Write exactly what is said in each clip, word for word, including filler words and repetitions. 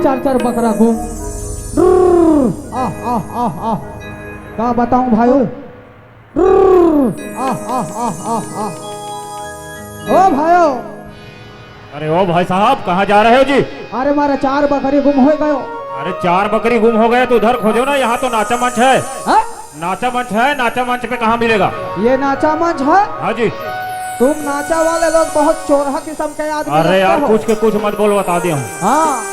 चार चार बकरा घूम। आह, आह, आह, आह। का बताऊं भाइयों? आह, आह, आह, आह, आह। ओ भाइयों। अरे ओ भाई साहब, कहाँ जा रहे हो जी? अरे, मारा चार बकरी गुम हो गयो। अरे, चार बकरी गुम हो गए तो उधर खोजो ना, यहाँ तो नाचा मंच है। हाँ? नाचा मंच है, नाचा मंच पे कहाँ मिलेगा? ये नाचा मंच है? हाँ जी। तुम नाचा वाले लोग बहुत चोरहा किस्म के आदमी अरे लगते यार, हो। कुछ के कुछ मत बोल, बता दिया हूँ। हाँ,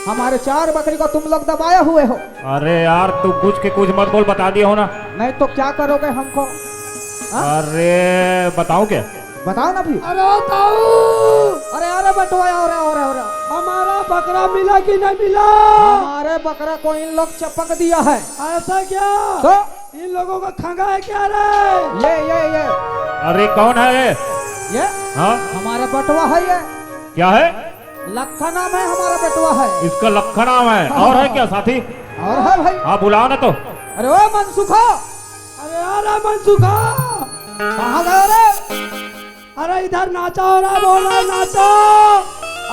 हमारे चार बकरी को तुम लोग दबाए हुए हो। अरे यार, तू कुछ के कुछ मत बोल, बता दिया हो ना। नहीं तो क्या करोगे हमको? हाँ? अरे बताओ क्या? बताओ ना भी। अरे ताऊ, अरे, अरे बटवा, अरे, अरे, अरे। हमारा बकरा मिला कि नहीं मिला? हमारे बकरा को इन लोग चपक दिया है। ऐसा क्या? तो इन लोगों का खंगा है क्या रे? ये, ये, ये। अरे कौन है ये? ये हाँ? हमारा बटवा है ये। क्या है? लखा नाम है हमारा बटवा है। इसका लखा नाम है। हाँ, और है हाँ। क्या साथी? और है भाई। हाँ, बुलाओ ना तो। अरे ओ मनसुखा। अरे यार, ए मनसुखा। कहाँ गए रे? अरे इधर नाचा हो रहा है, बोल रहा है नाचा।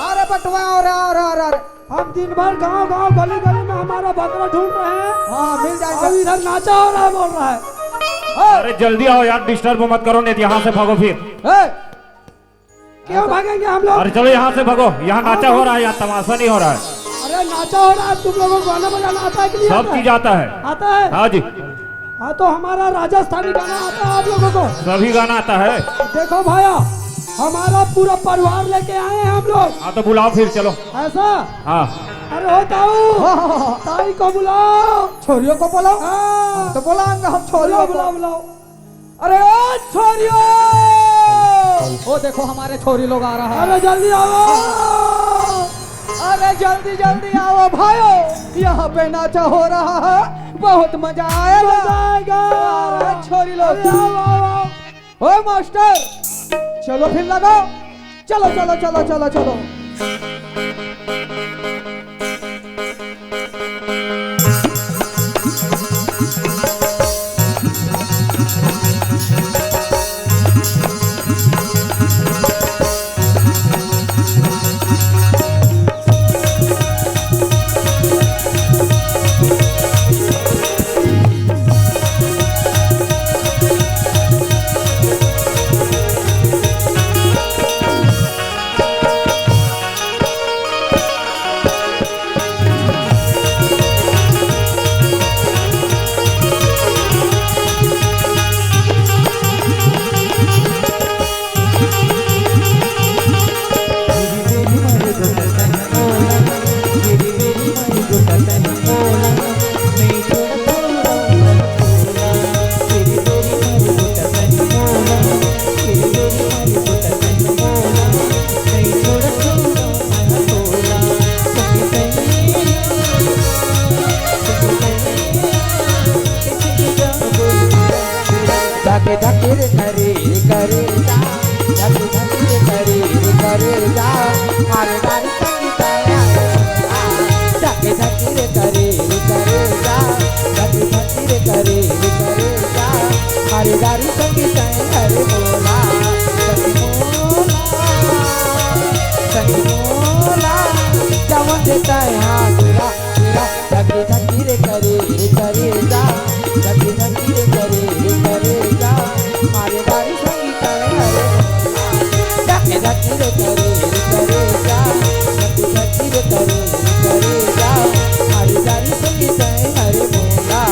अरे बटवा, अरे, अरे, अरे, अरे। हम दिन भर गांव गांव गली गली में हमारा बकरा ढूंढ रहे हैं। हाँ, मिल जाएगा। और इधर नाचा हो रहा है, बोल रहा है। ए! अरे जल्दी आओ यार, डिस्टर्ब मत करो, नहीं तो यहाँ से भागो फिर। ए! क्यों भागेंगे हम लोग? अरे चलो यहाँ से भागो, यहाँ नाचा हो रहा है, यहाँ तमाशा नहीं हो रहा है। अरे नाचा हो रहा है, तुम लोगों को गाना बजाना आता है कि नहीं सब आता है? चीज आता है। आता है? हाँ जी। हाँ, तो हमारा राजस्थानी गाना आता है आप लोगों को? सभी गाना आता है। देखो भाया, हमारा पूरा परिवार लेके आए हैं हम लोग। हाँ, तो बुलाओ फिर, चलो। ऐसा? हाँ। अरे हो ताऊ, हाँ, हाँ, हाँ। ताई को बुलाओ। छोरियों को बुलाओ। हाँ। हम तो बुलाएंगे, हम छोरियों बुलाओ, को। बुलाओ, बुलाओ। अरे ओ छोरियों, ओ देखो हमारे छोरी लोग आ रहा है। अरे जल्दी आओ। अरे जल्दी जल्दी आओ भाइयों, यहाँ पे नाचा हो रहा है, बहुत मजा आएगा। मजा आएगा। अरे छोरी लोग। अरे आओ, आओ, आओ। ओ मास्टर, चलो फिर लगाओ। चलो, चलो, चलो, चलो, चलो। धक धक रे करे रे करे जा, धक धक रे करे रे करे जा, मारे दारी संगीता यार। धक धक रे करे रे करे जा, धक धक रे करे रे करे जा, मारे दारी संगीता यार मोला, सखी मोला, सखी मोला, जवन देता है हाथ तेरा। धकी धकी रे करे रे करे जा, धकी धकी रे करे रे करे जा, मारे दारी संगीता ने हरे। धकी धकी रे करे रे करे जा, धकी धकी रे करे रे करे जा, मारे दारी संगीता ने हरे मोला।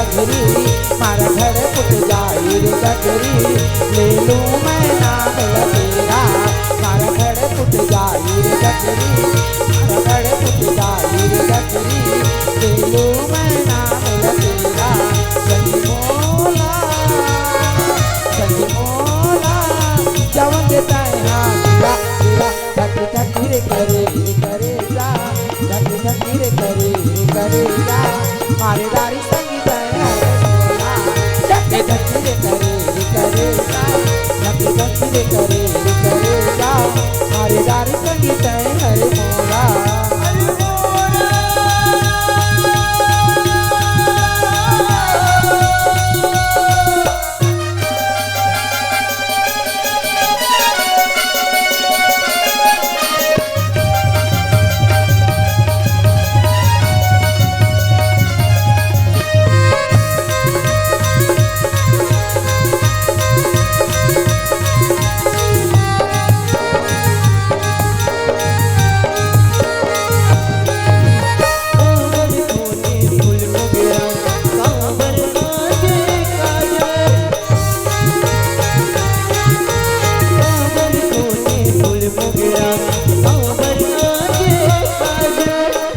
गगरी, मारा धड़ फुट जाई रे गगरी, ले लूं मैं नाम ल तेरा। मारा धड़ फुट जाई रे गगरी, मारा धड़ फुट जाई रे गगरी, ले लूं मैं नाम ल तेरा। संगी मोला, संगी मोला, जवन देता है हाँ तेरा, तेरा। धक धक रे करे रे करे जा, धक धक रे करे रे करे जा, मारे दारी संगी तय हरे मोला। धक धक रे करे रे करे जा, धक धक रे करे रे करे जा, मारे दारी संगी तय हरे मोला।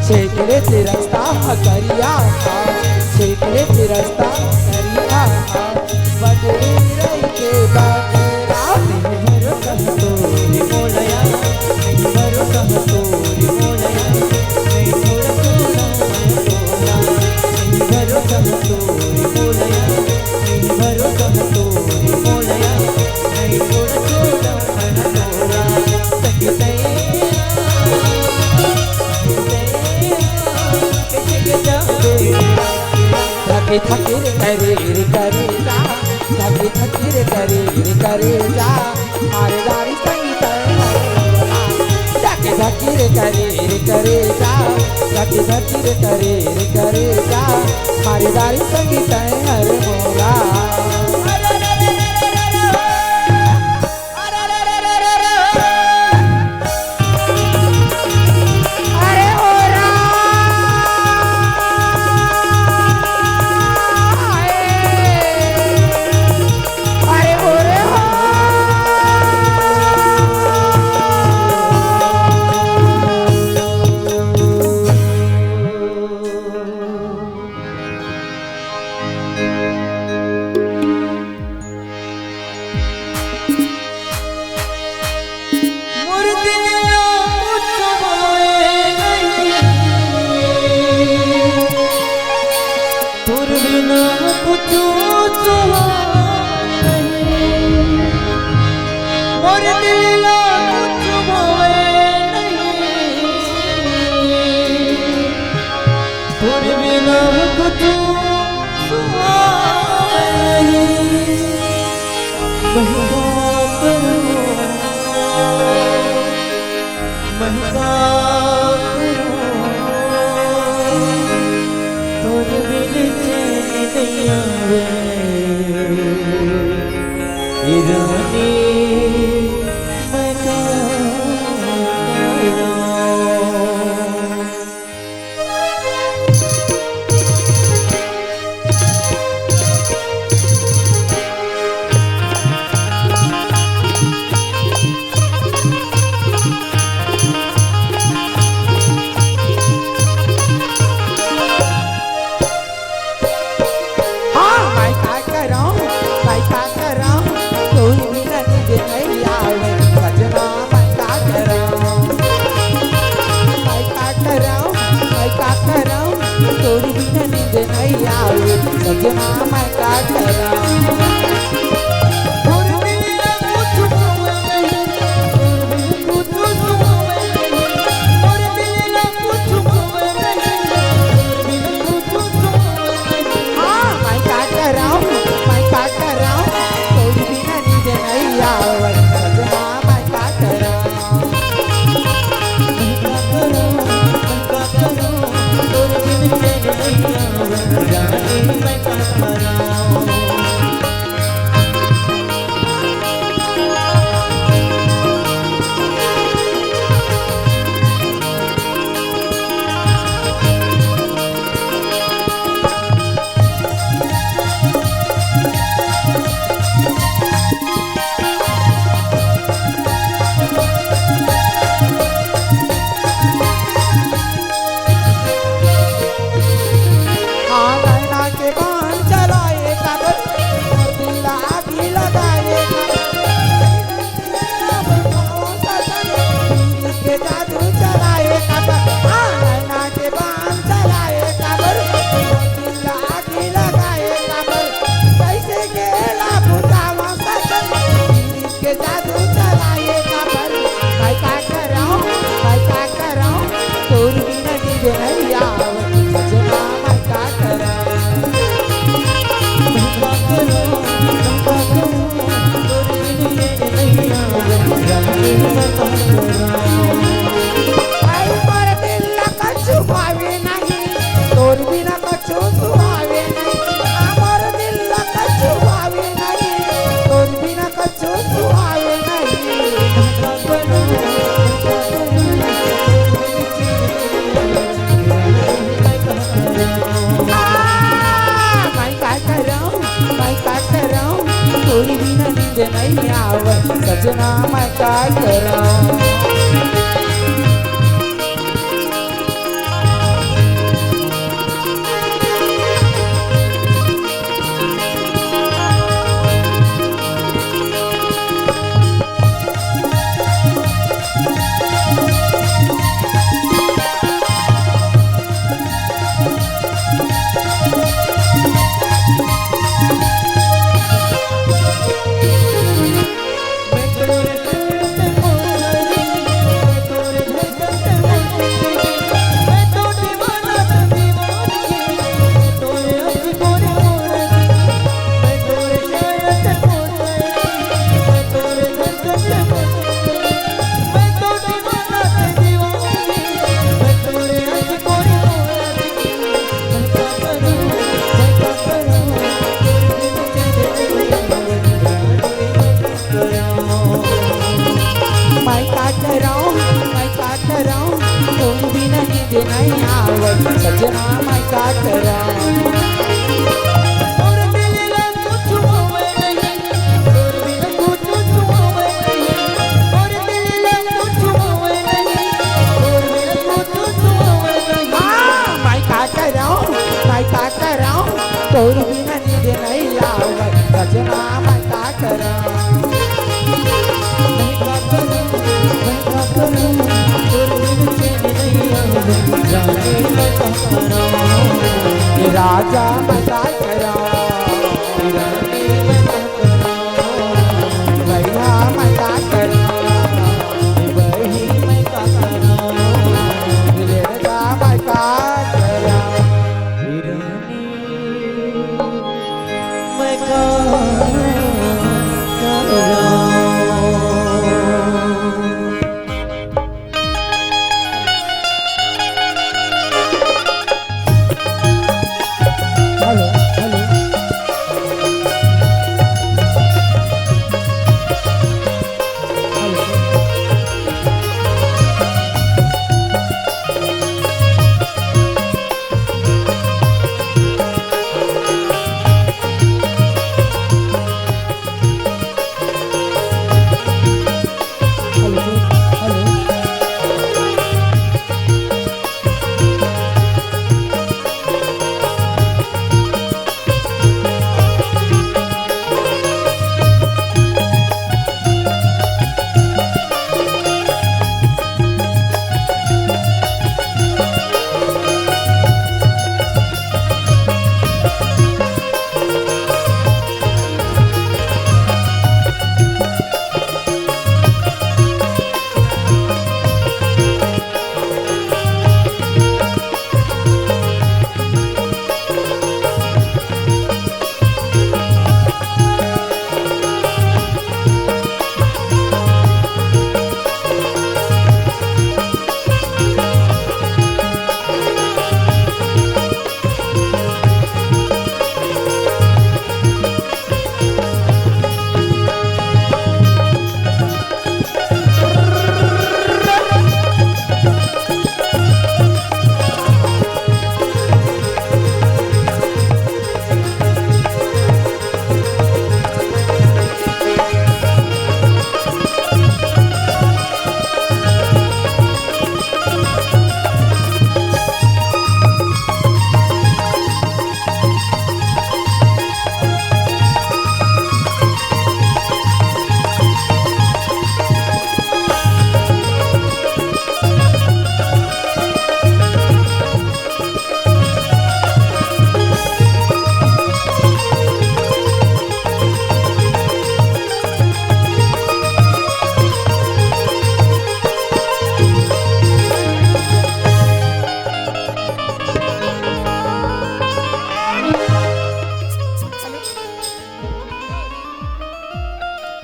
छेकले से रस्ता ह करिया, छेकले से रस्ता ह करिया, बदरी रही के बदरा। धके धके रे करे रे करे जा, धके धके रे करे रे करे जा, मारे दारी संगी तय हरे मोला। धके धके रे करे रे करे जा, धके धके रे करे रे करे जा, मारे दारी संगी तय हरे मोला। अरे हो रा, अरे हो रे हो। मोर दिल ला कुछ होए नहीं, तोर बिना कुछ होए नहीं। मोर दिल ला कुछ होए नहीं, तोर बिना कुछ होए नहीं। मैं का करूं, मैं का करूं, तोर बिन चैन नहीं आवे। ए रानी, मैं का करूं। हाँ, मैं का करौं, मैं का करौं, तोर बिना नींद नइ आवे, सजना मैं का करौं। मैं का करौं, मैं का करौं, तोर बिना नींद नइ आवे, सजना मैं का करौं। हाँ, मैं का करौं, मैं का करौं, तोर बिना नींद नइ आवय, सजना मैं का करौं। मैं का करौं, मैं का करौं, तोर बिन चैन नइ आवय, रानी मैं का करौं। नइ आवय, सजना मैं का करंव। मैं का करंव, मैं का करंव, तोर बिना नींद नइ आवय, सजना मैं का करंव। तोर दिल ला कुछु होवय नहीं, तोर बिना कुछु होवय नहीं, तोर दिल ला कुछु होवय नहीं, तोर बिना कुछु होवय नहीं। हाँ, मैं का करंव, मैं का करंव, तोर बिना नींद नइ आवय, सजना मैं का करंव। राजा मैं का करंव, भैया मैं का करंव, बहिनी मैं का करंव, राजा मैं का करंव। मैं का करंव। Hello, hello.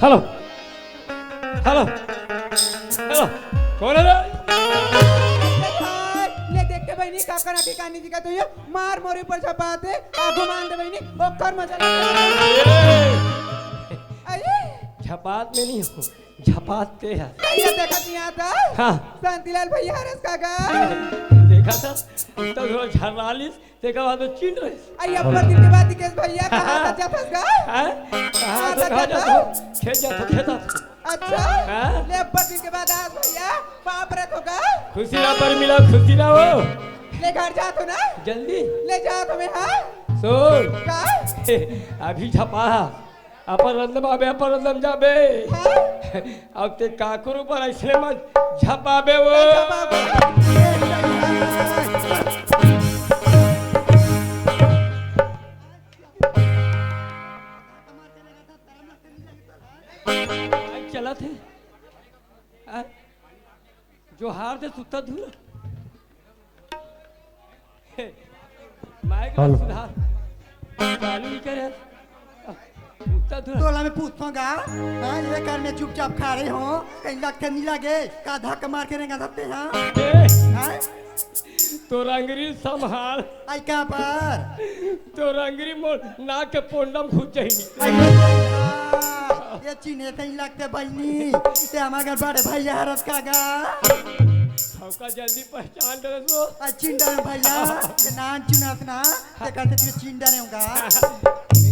Hello. Hello, hello, hello, कोन हे रे? ले देख के बहिनी, काका ना ठिकानी दिखा तो ये मार मोरी पर झपात हे, आगू मान दे बहिनी, ओकर मजा ले। अरे! झपात में नहीं हूँ, झपात के है। ये देखा नहीं आता? हाँ। शांतिलाल भैया हरस काका। देख कथा, त झर्रा लिस, तेकर बाद चिन रहिस। अई अब्बड़ दिन के बाद दिखेस भइया, कहाँ जाथस गा? हैं? कहाँ कहाँ तो, कहाँ जाथस? खेत जाथस, खेत जाथस। अच्छा? हैं? ले अब्बड़ दिन के बाद आस भइया, बाप रे तो गा? खुशी रहा पर मिला, खुशी रहा हो। ले घर जाथो ना? जल्दी। ले जाथो मैं, हाँ? सुन। का? अभी झपा। अपन रद्दम आबे, अपन रद्दम जाबे। हाँ? अब ते काकुर ऊपर अइसने मत झपाबे वो। झपाबे। चलत हे। हाँ? जोहार दे सुत्ता धुरा। माइक ला सुधार। चालू नहीं करे। सुत्ता धुरा। तोला मैं पूछथों गा, हाँ, ये कर मैं चुपचाप खा रहे हो, कहीं लगते नहीं लगे, का धक्का मार के रेंगा धरते हैं? ए, हाँ? तोर अंगरी संभाल। आई का बार? तोर अंगरी मोर नाक के पोंडम घुस जाही। आई का बार? ये चिन्हे कहीं लगते बहिनी, ते हमारे घर बड़े भइया हरस का गा। सबका जल्दी पहचान डरे सो। आ चिन डरे भइया, ते नान चुनास ना, ते कहते तुझे चिन डरे होगा।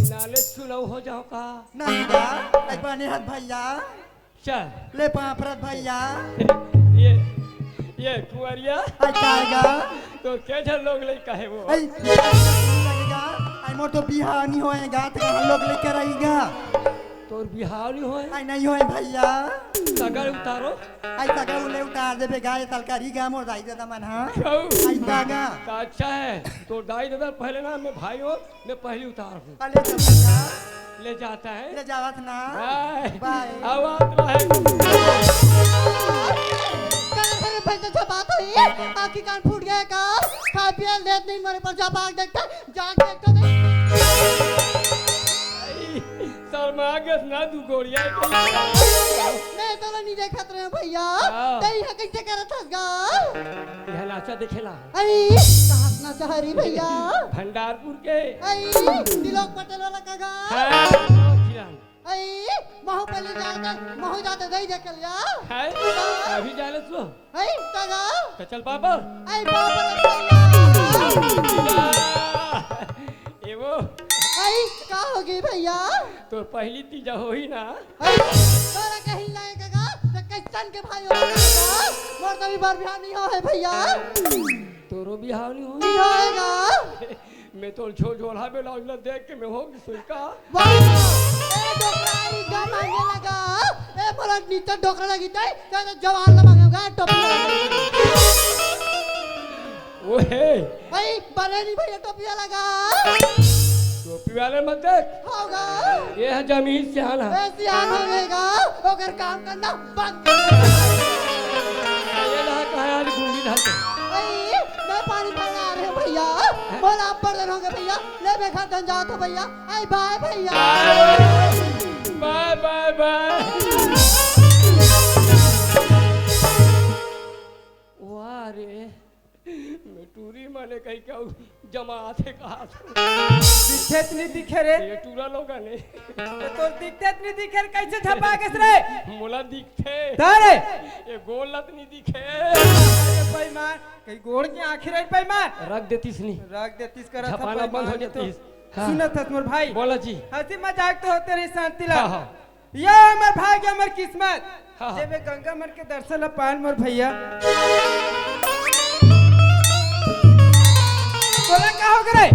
नाले चुनाव हो जाओ का? नहीं गा, आई बने हत भइया। चल। ले पापरत भइया। ये, ये कुंवरिया। आई काएगा। तो के झन लोग लइका हे वो? आई, लगेगा। आई मोर तो बिहाव नहीं होएगा, तो हम लोग लेके रहेगा। तोर बिहाव नहीं होए? आई नहीं होए भइया। सगा उतारो। आई सगा उले उतार देबे गा, ये तलकारी गा मोर दाई ददा मन हा। क्यों? आई तागा। तो अच्छा है, तोर दाई ददा पहले ना, मैं भाई हो, मैं पहली उतार हूँ। अले चल भइया। ले जाता है। ले जावत ना। बाय। बाय। आवाज रहे। कान भरे भइया झपात होई, आँखी कान फूट गया का? खा पिया लेत नहीं मरे पर झपाक देखता, जान देखता दे। शर्मा गस ना दू गोड़िया के। मैं तो नहीं देखत रहे भइया। हाँ। तई है कैसे करत हस गा? यह नाचा देखेला। अई, कहाँ ना चहरी भइया? भंडारपुर के। अई, तिलोक पटेल वाला का गा? हाँ, किरण। अई, महू पहले जाते, महू जाते दई देख लिया। है? हाँ। अभी जाने सो। अई, का गा? तो चल पापा। अई, पापा रे भइया। ए वो। अई, का होगे भइया? तोर पहली तीजा होही ना? अरे, तोरा कहीं लायक गा, तो कैसन के भाई हो गा? मोर तो अभी बार बिहाव नहीं हो है भइया। तोरो बिहाव नहीं हो? नहीं होएगा। मैं तो झो-, झोला ब्लाउज ला देख के मैं हो गई सुई का। वाह, ए डोकरा ई गा मांगे लगा। ए मोला नीचे डोकरा लगी तई, ते तो जवान ला मांगेगा टोपी वाला। ओहे। भाई, बने नहीं भइया टोपी वाला गा। टोपी वाले मत देख। होगा। ये है जमीन सियान है। ए, सियान हो गएगा। ओकर काम करना बंद कर दे। ये रहा कहाँ आज गुंडी धर के। भाई, मैं पानी भरने आ रहे हूँ भइया। बोला आप बर्तन होंगे भइया। ले मैं घर जाओ तो भइया। आई बाय भइया। बाय, बाय, बाय। वाह रे। मैं टूरी माने कहीं का जमात हे कहा। दिखथे त नहीं दिखे रे। ये टूरा लोगन हे। तो तोर दिखथे त नहीं दिखे रे, कैसे झपा गेस रे? मोला दिखथे। तारे। ये गोड़ ला त नहीं दिखे। अरे बेईमान, कहीं गोड़ के आँखी रही बेईमान। रख देतिस नहीं। रख देतिस करत झपाना बंद हो जातिस। हाँ। सुनत हस मोर भाई। बोला जी। हंसी मजाक तो होते रही शांति ला। हाँ, हाँ। ये हमर भाग्य, हमर किस्मत। हाँ, हाँ। जेमे गंगा मन के दर्शन ल पान मोर भइया। तोला का हो गे रे?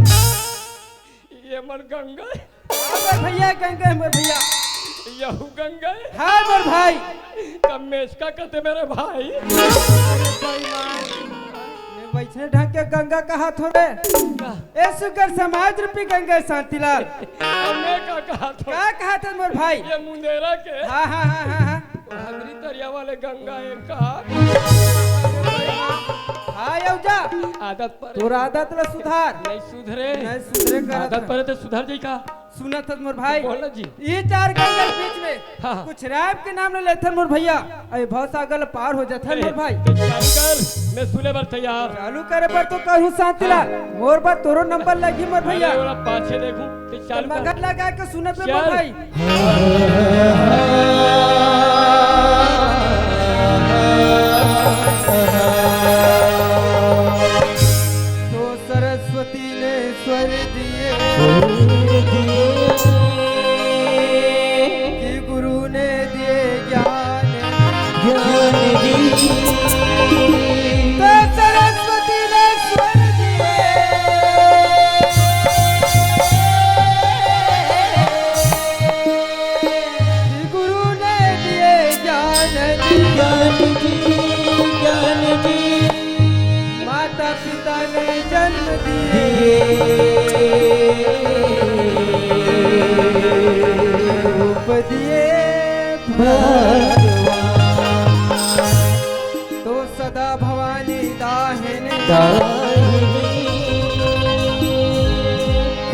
ये मन गंगा। हाँ मोर भइया, गंगा हे मोर भइया। यहू गंगा हे? हाँ मोर भाई। कब मेसका कते मेरे भाई? अरे बेईमान। मैं वैसने ढंग के गंगा कहाथों रे। का? ए सुग्घर समाज रूपी गंगा शांतिलाल। मैं का कहाथों? का कहाथों मोर भाई? ये मुंदेरा के। हाँ, हाँ, हाँ, हाँ, हाँ। वो हगरी तरिया वाले गंगा हे का? हाँ, यौ जा। आदत पर। तोर आदत ला सुधार। नहीं सुधरे। नहीं सुधरे करत आदत हे। पर तो सुधर जाई का? सुनत हस मोर भाई। बोल ना जी। ये चार गंगा के बीच में हाँ, हाँ। कुछ राम के नाम ले लेथन मोर भइया। अरे बहुत सागर पार हो जाथन मोर भाई। तो चालू कर, मैं सुने बर तैयार। चालू करे बर तो कहूँ शांतिलाल, हाँ। मोर बर तोरो नंबर लगी मोर भइया। अरे ओला पाछे देखूं, तो चालू कर। मगन लगा के सुनत ले मोर चल। भाई। कि गुरु ने दिए ज्ञान, ज्ञान दी। तो सरस्वती ने स्वर दिए। कि गुरु ने दिए ज्ञान दी। ज्ञान दी, ज्ञान दी। माता पिता ने जन्म दिए। रूप दिए भगवान। तो सदा भवानी दाहिनी। दाहिनी।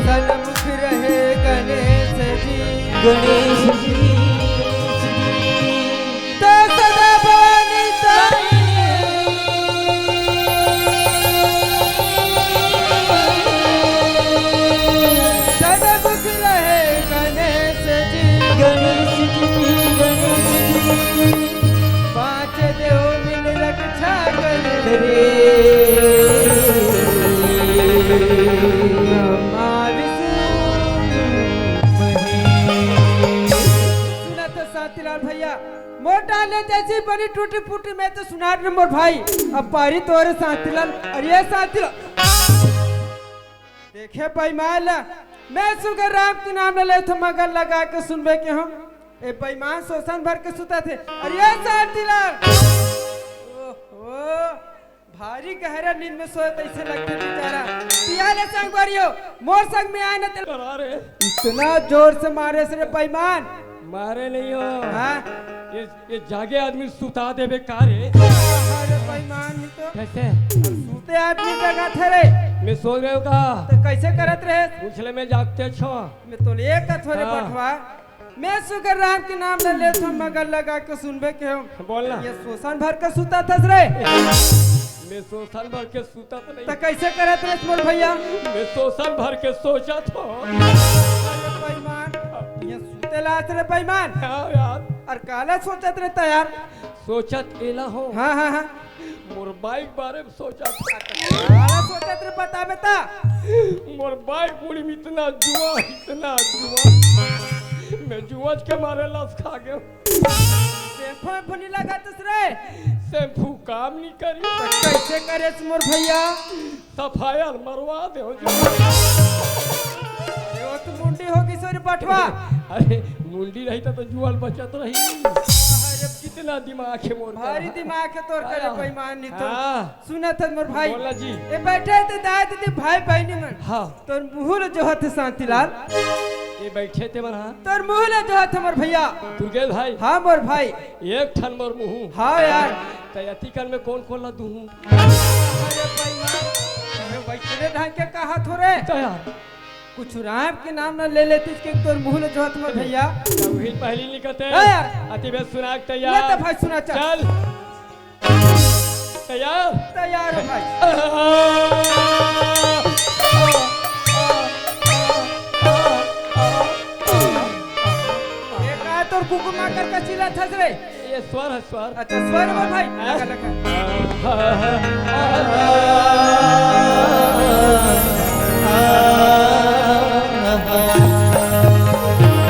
सन्मुख रहे गणेश जी। गणेश जी। तो सदा भवानी दाहिनी। सन्मुख रहे गणेश जी। गणेश जी, गणेश जी। पांच देव मिल रक्षा करे। ब्रह्मा विष्णु महेश। सुनत शांतिलाल भैया, मोर डाले जैसी बनी टूटी फूटी, मैं तो सुनार रे मोर भाई। अब पारी तोरे शांतिलाल, अरे शांतिलाल। देखे बेईमान ला, मैं सुगर राम के नाम ले लेथों, मगर लगा के सुनबे के हम। ए बेईमान शोषण भर के सुता थे। अरे शांतिलाल। ओहो, भारी गहरा नींद में सोए तैसे लगथे बेचारा। पिया ले संगवारी हो, मोर संग में आए न तेल। अरे। इतना जोर से मारे से रे बेईमान। मारे नहीं हो। हाँ? ये, ये जागे आदमी सुता देबे का रे? अरे बेईमान नहीं तो। कैसे? सुते आदमी जगा थे रे। मैं सो रहे हो का? तो कैसे करत रहे? पूछ ले, मैं जागते छो। मैं तो ले का थोरे हाँ। बठवा। मैं सुगर राम के नाम ले लेथों, मगर लगा के सुनबे के हम। बोलना। ये शोषण भर के सुता थस रे। मैं शोषण भर के सुता तो नहीं। तो कैसे करत रहे मोर भैया? मैं शोषण भर के सोचा था। अरे बेईमान, ये सुते लात रे बेईमान। हाँ यार। और काला सोचत रहता यार। सोचत एला हो। हाँ, हाँ, हाँ। मोर बाइक बारे में सोचत। काला सोचत रे, बता बेटा। मोर बाइक मुड़ी में इतना जुआ, इतना जुआ। मैं जुआ के मारे लस खा गयो। शैम्पू, शैम्पू नहीं लगातस रे। शैम्पू काम नहीं करी। तो कैसे करे मोर भैया? सफायर मरवा दे हो जो। अरे वो तो मुंडी होगी सो रे बठवा। अरे मुंडी रही तो, तो जुआल बचत रही। अरे कितना दिमाग है मोर भारी का। दिमाग है तोर करे आया। बेईमान नहीं तो। हाँ। सुनत हस मोर भाई। बोला जी। ए बैठे तो दाई दीदी भाई बहनी मन। हाँ। तोर मुँह ल जोहत हे शांतिलाल। ये बैठे ते मन, हाँ। तोर मुँह ल जोहत हे मोर भैया। दुर्गेश भाई। हाँ मोर भाई। एक ठन मोर मुँह। हाँ यार। त अतिकन में कौन कौन ला दूँ? अरे भाई, अरे वैसने ढंग के कहा थोरे। तो यार। कुछ राम के नाम ना ले लेतिस के तोर मुँह ल जोहत हे मोर भैया। तभी पहली निकलते। हाँ यार। अति बेस सुना के तैयार। ले तो भाई सुना चल। चल। तैयार? तैयार हो भाई। ये का तोर कुकुर माकर का चिल्ला थस रे? ये स्वर है, स्वर। अच्छा, स्वर में भाई। हाँ। लगा, लगा।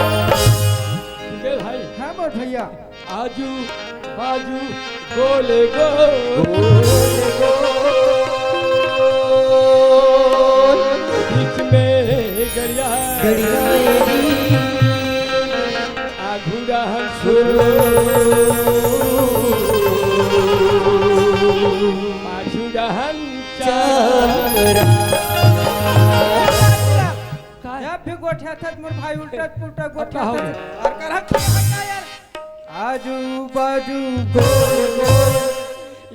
ठीक है भाई। हाँ, मोर भैया। आजू बाजू गोल गोल, गोल गोल। बीच में गड़िया, गड़िया। आघू रहन सुर, पाछू रहन चारा। का? जब भी गोठिया था मोर भाई उल्टा पुल्टा गोठिया था। और करा क्या यार? आजू बाजू गोल गोल।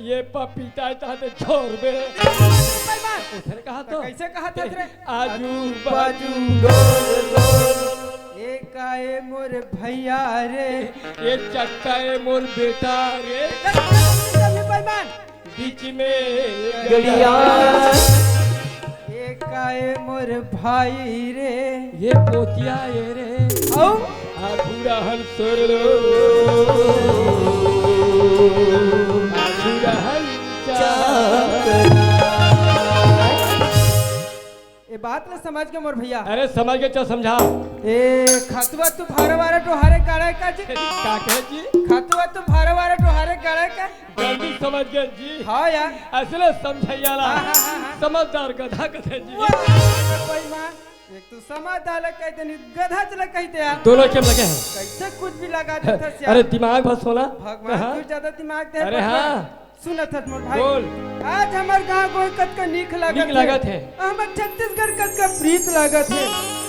ये पपीता है, ताते छोड़ बे। बेईमान। उधर कहा तो? कैसे कहा था रे? आजू बाजू गोल गोल। ये काए मोर भैया रे। ये चक्का है मोर बेटा रे। बेईमान। बीच में गड़िया। ये काए मोर भाई रे। ये पोतिया ये रे। औ? आघू रहन सोरलो। आघू रहन चाकरा। ए बात ल समझ गे मोर भैया। अरे समझ गे, चल समझा। ए, खतुआ तू भारा वारा डोहारे गाड़ा का जी? का कहे जी? खतुआ तू भारा वारा डोहारे गाड़ा का? गलती समझ गे जी। हाँ यार। अइसने समझइया ला हाँ, हाँ, हाँ, हाँ। समझदार गधा कथे जी। वाह, कोई माँ, एक तू समझदार ला कहिथे, नहीं गधा चला कहिथे यार। दोनों के लगे हैं। कैसे कुछ भी लगा देता है अरे यार। दिमाग बस होला। भगवान हाँ। तू ज्यादा दिमाग दे अरे बस। हाँ। सुनत हस मोर भाई। बोल। आज हमर गाँव गोई कतका नीक लागत नीक हे। लागत हे। हमर छत्तीसगढ़ कतका प्रीत लागत हे।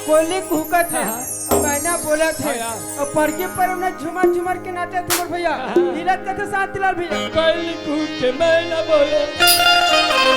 कोयली कुहकत हे, हाँ, हाँ। अउ मैना बोलत हे। हाँ, यार। अउ पड़की पर ओमन झूमर झूमर के नाचत हे मोर भैया। हाँ, हाँ। हिलत कथे शांतिलाल भैया। कोयली कुहके मैना बोले।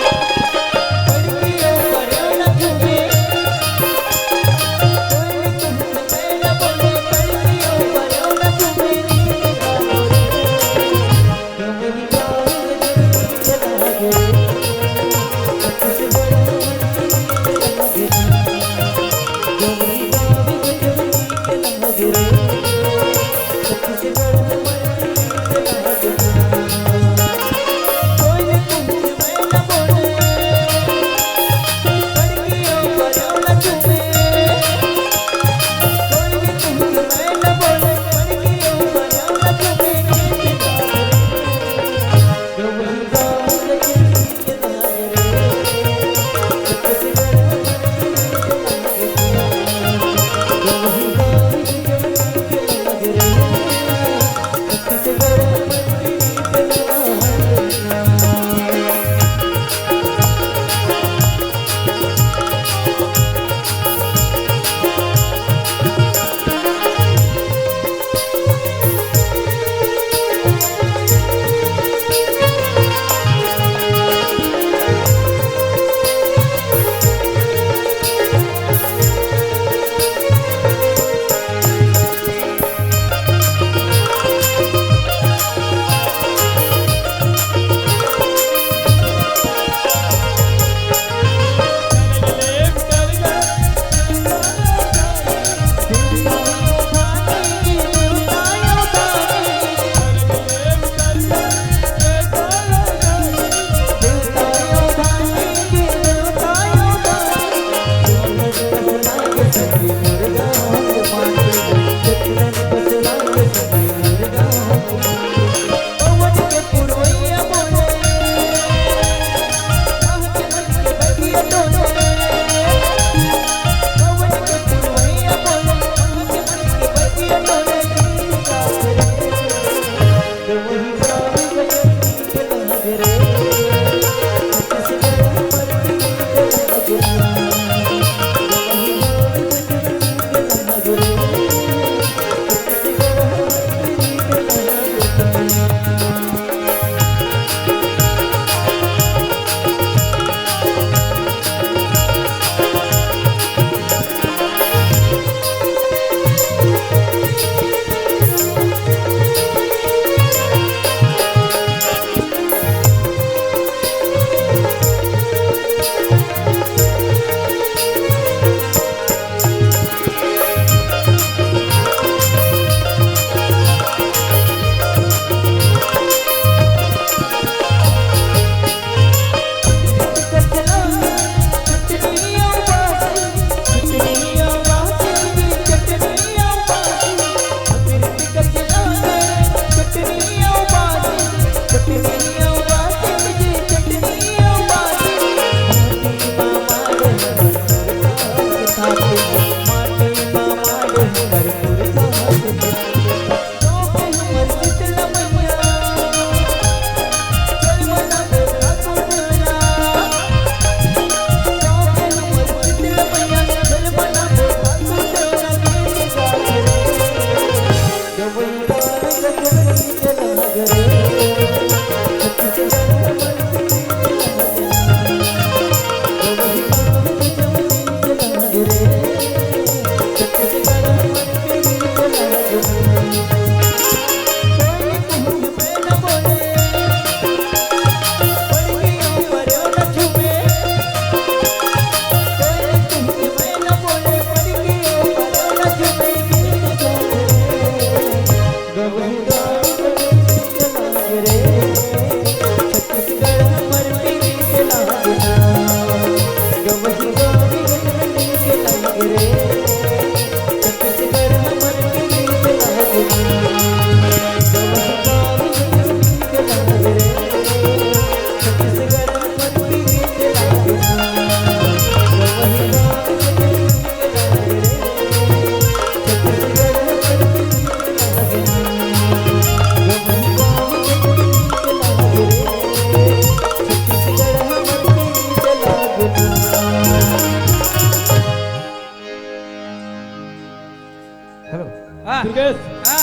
हेलो। हाँ। दुर्गेश, हाँ।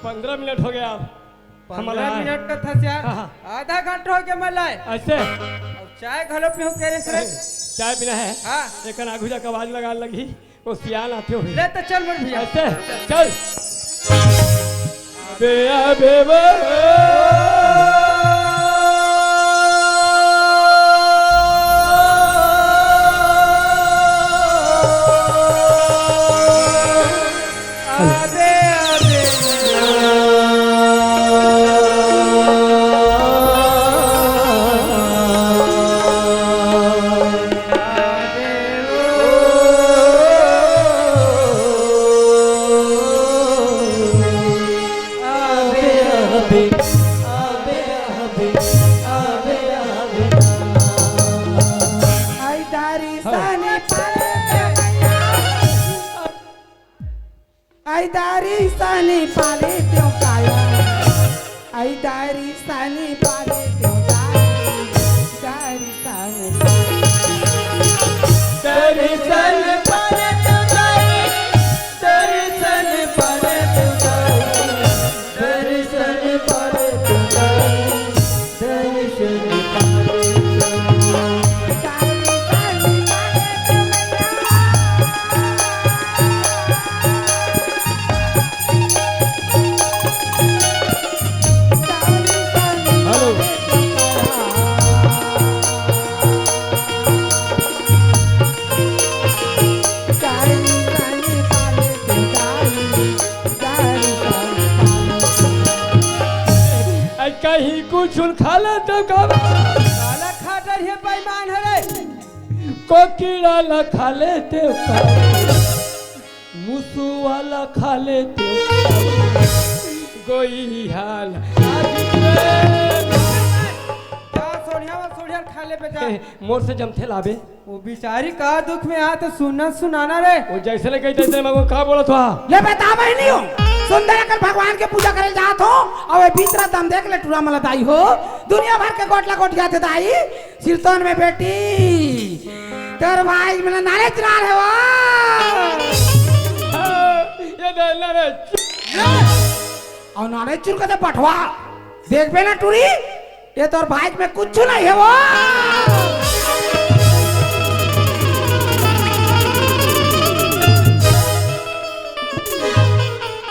पंद्रह मिनट हो गया। पंद्रह मिनट का था यार। हाँ, हाँ। आधा घंटा हो गया मैं लाए। ऐसे? अउ चाय घलो पीहूँ कहे रहे। चाय पीना है? हाँ। एक आगू जाके आवाज लगा लगी। ओ सियान आते हो। ले तो चल मोर भैया। ऐसे? चल। बे, आ, बे, बे। आई दारी सानी पाले त्यो काया। आई दारी सानी पाले त्यो दारी, दारी सानी। दारी सानी पाले त्यो दारी, दारी सानी पाले त्यो दारी, दारी सानी पाले त्यो दारी। हेलो। आज कहीं कुछ खा लेते हो का? काला खा डर हे बेईमान हरे। कोकिला ला खा लेते हो का? मुसु वाला खा लेते हो का? गोई हाल। जा सोढ़िया वा सोढ़िया खा ले बे जा। ए, मोर से जमथे लाबे। वो बेचारी का दुख में आ तो सुनना सुनाना रे। वो जैसे ले कही तैसे मैं का बोलत हूँ। ले बता बहिनी हो। सुंदर अकल भगवान के पूजा करे जात हो। अउ ये बीच रात हम देख ले टूरा मला दाई हो। दुनिया भर के गोटला गोट जाते दाई। सिरतोन में बेटी। तोर भाई मेरा नारे चुरा रहे हो। ये दे नारे। अउ नारे चुर के तो पठवा। देखबे ना टूरी। ये तोर भाई में कुछ नहीं है वो।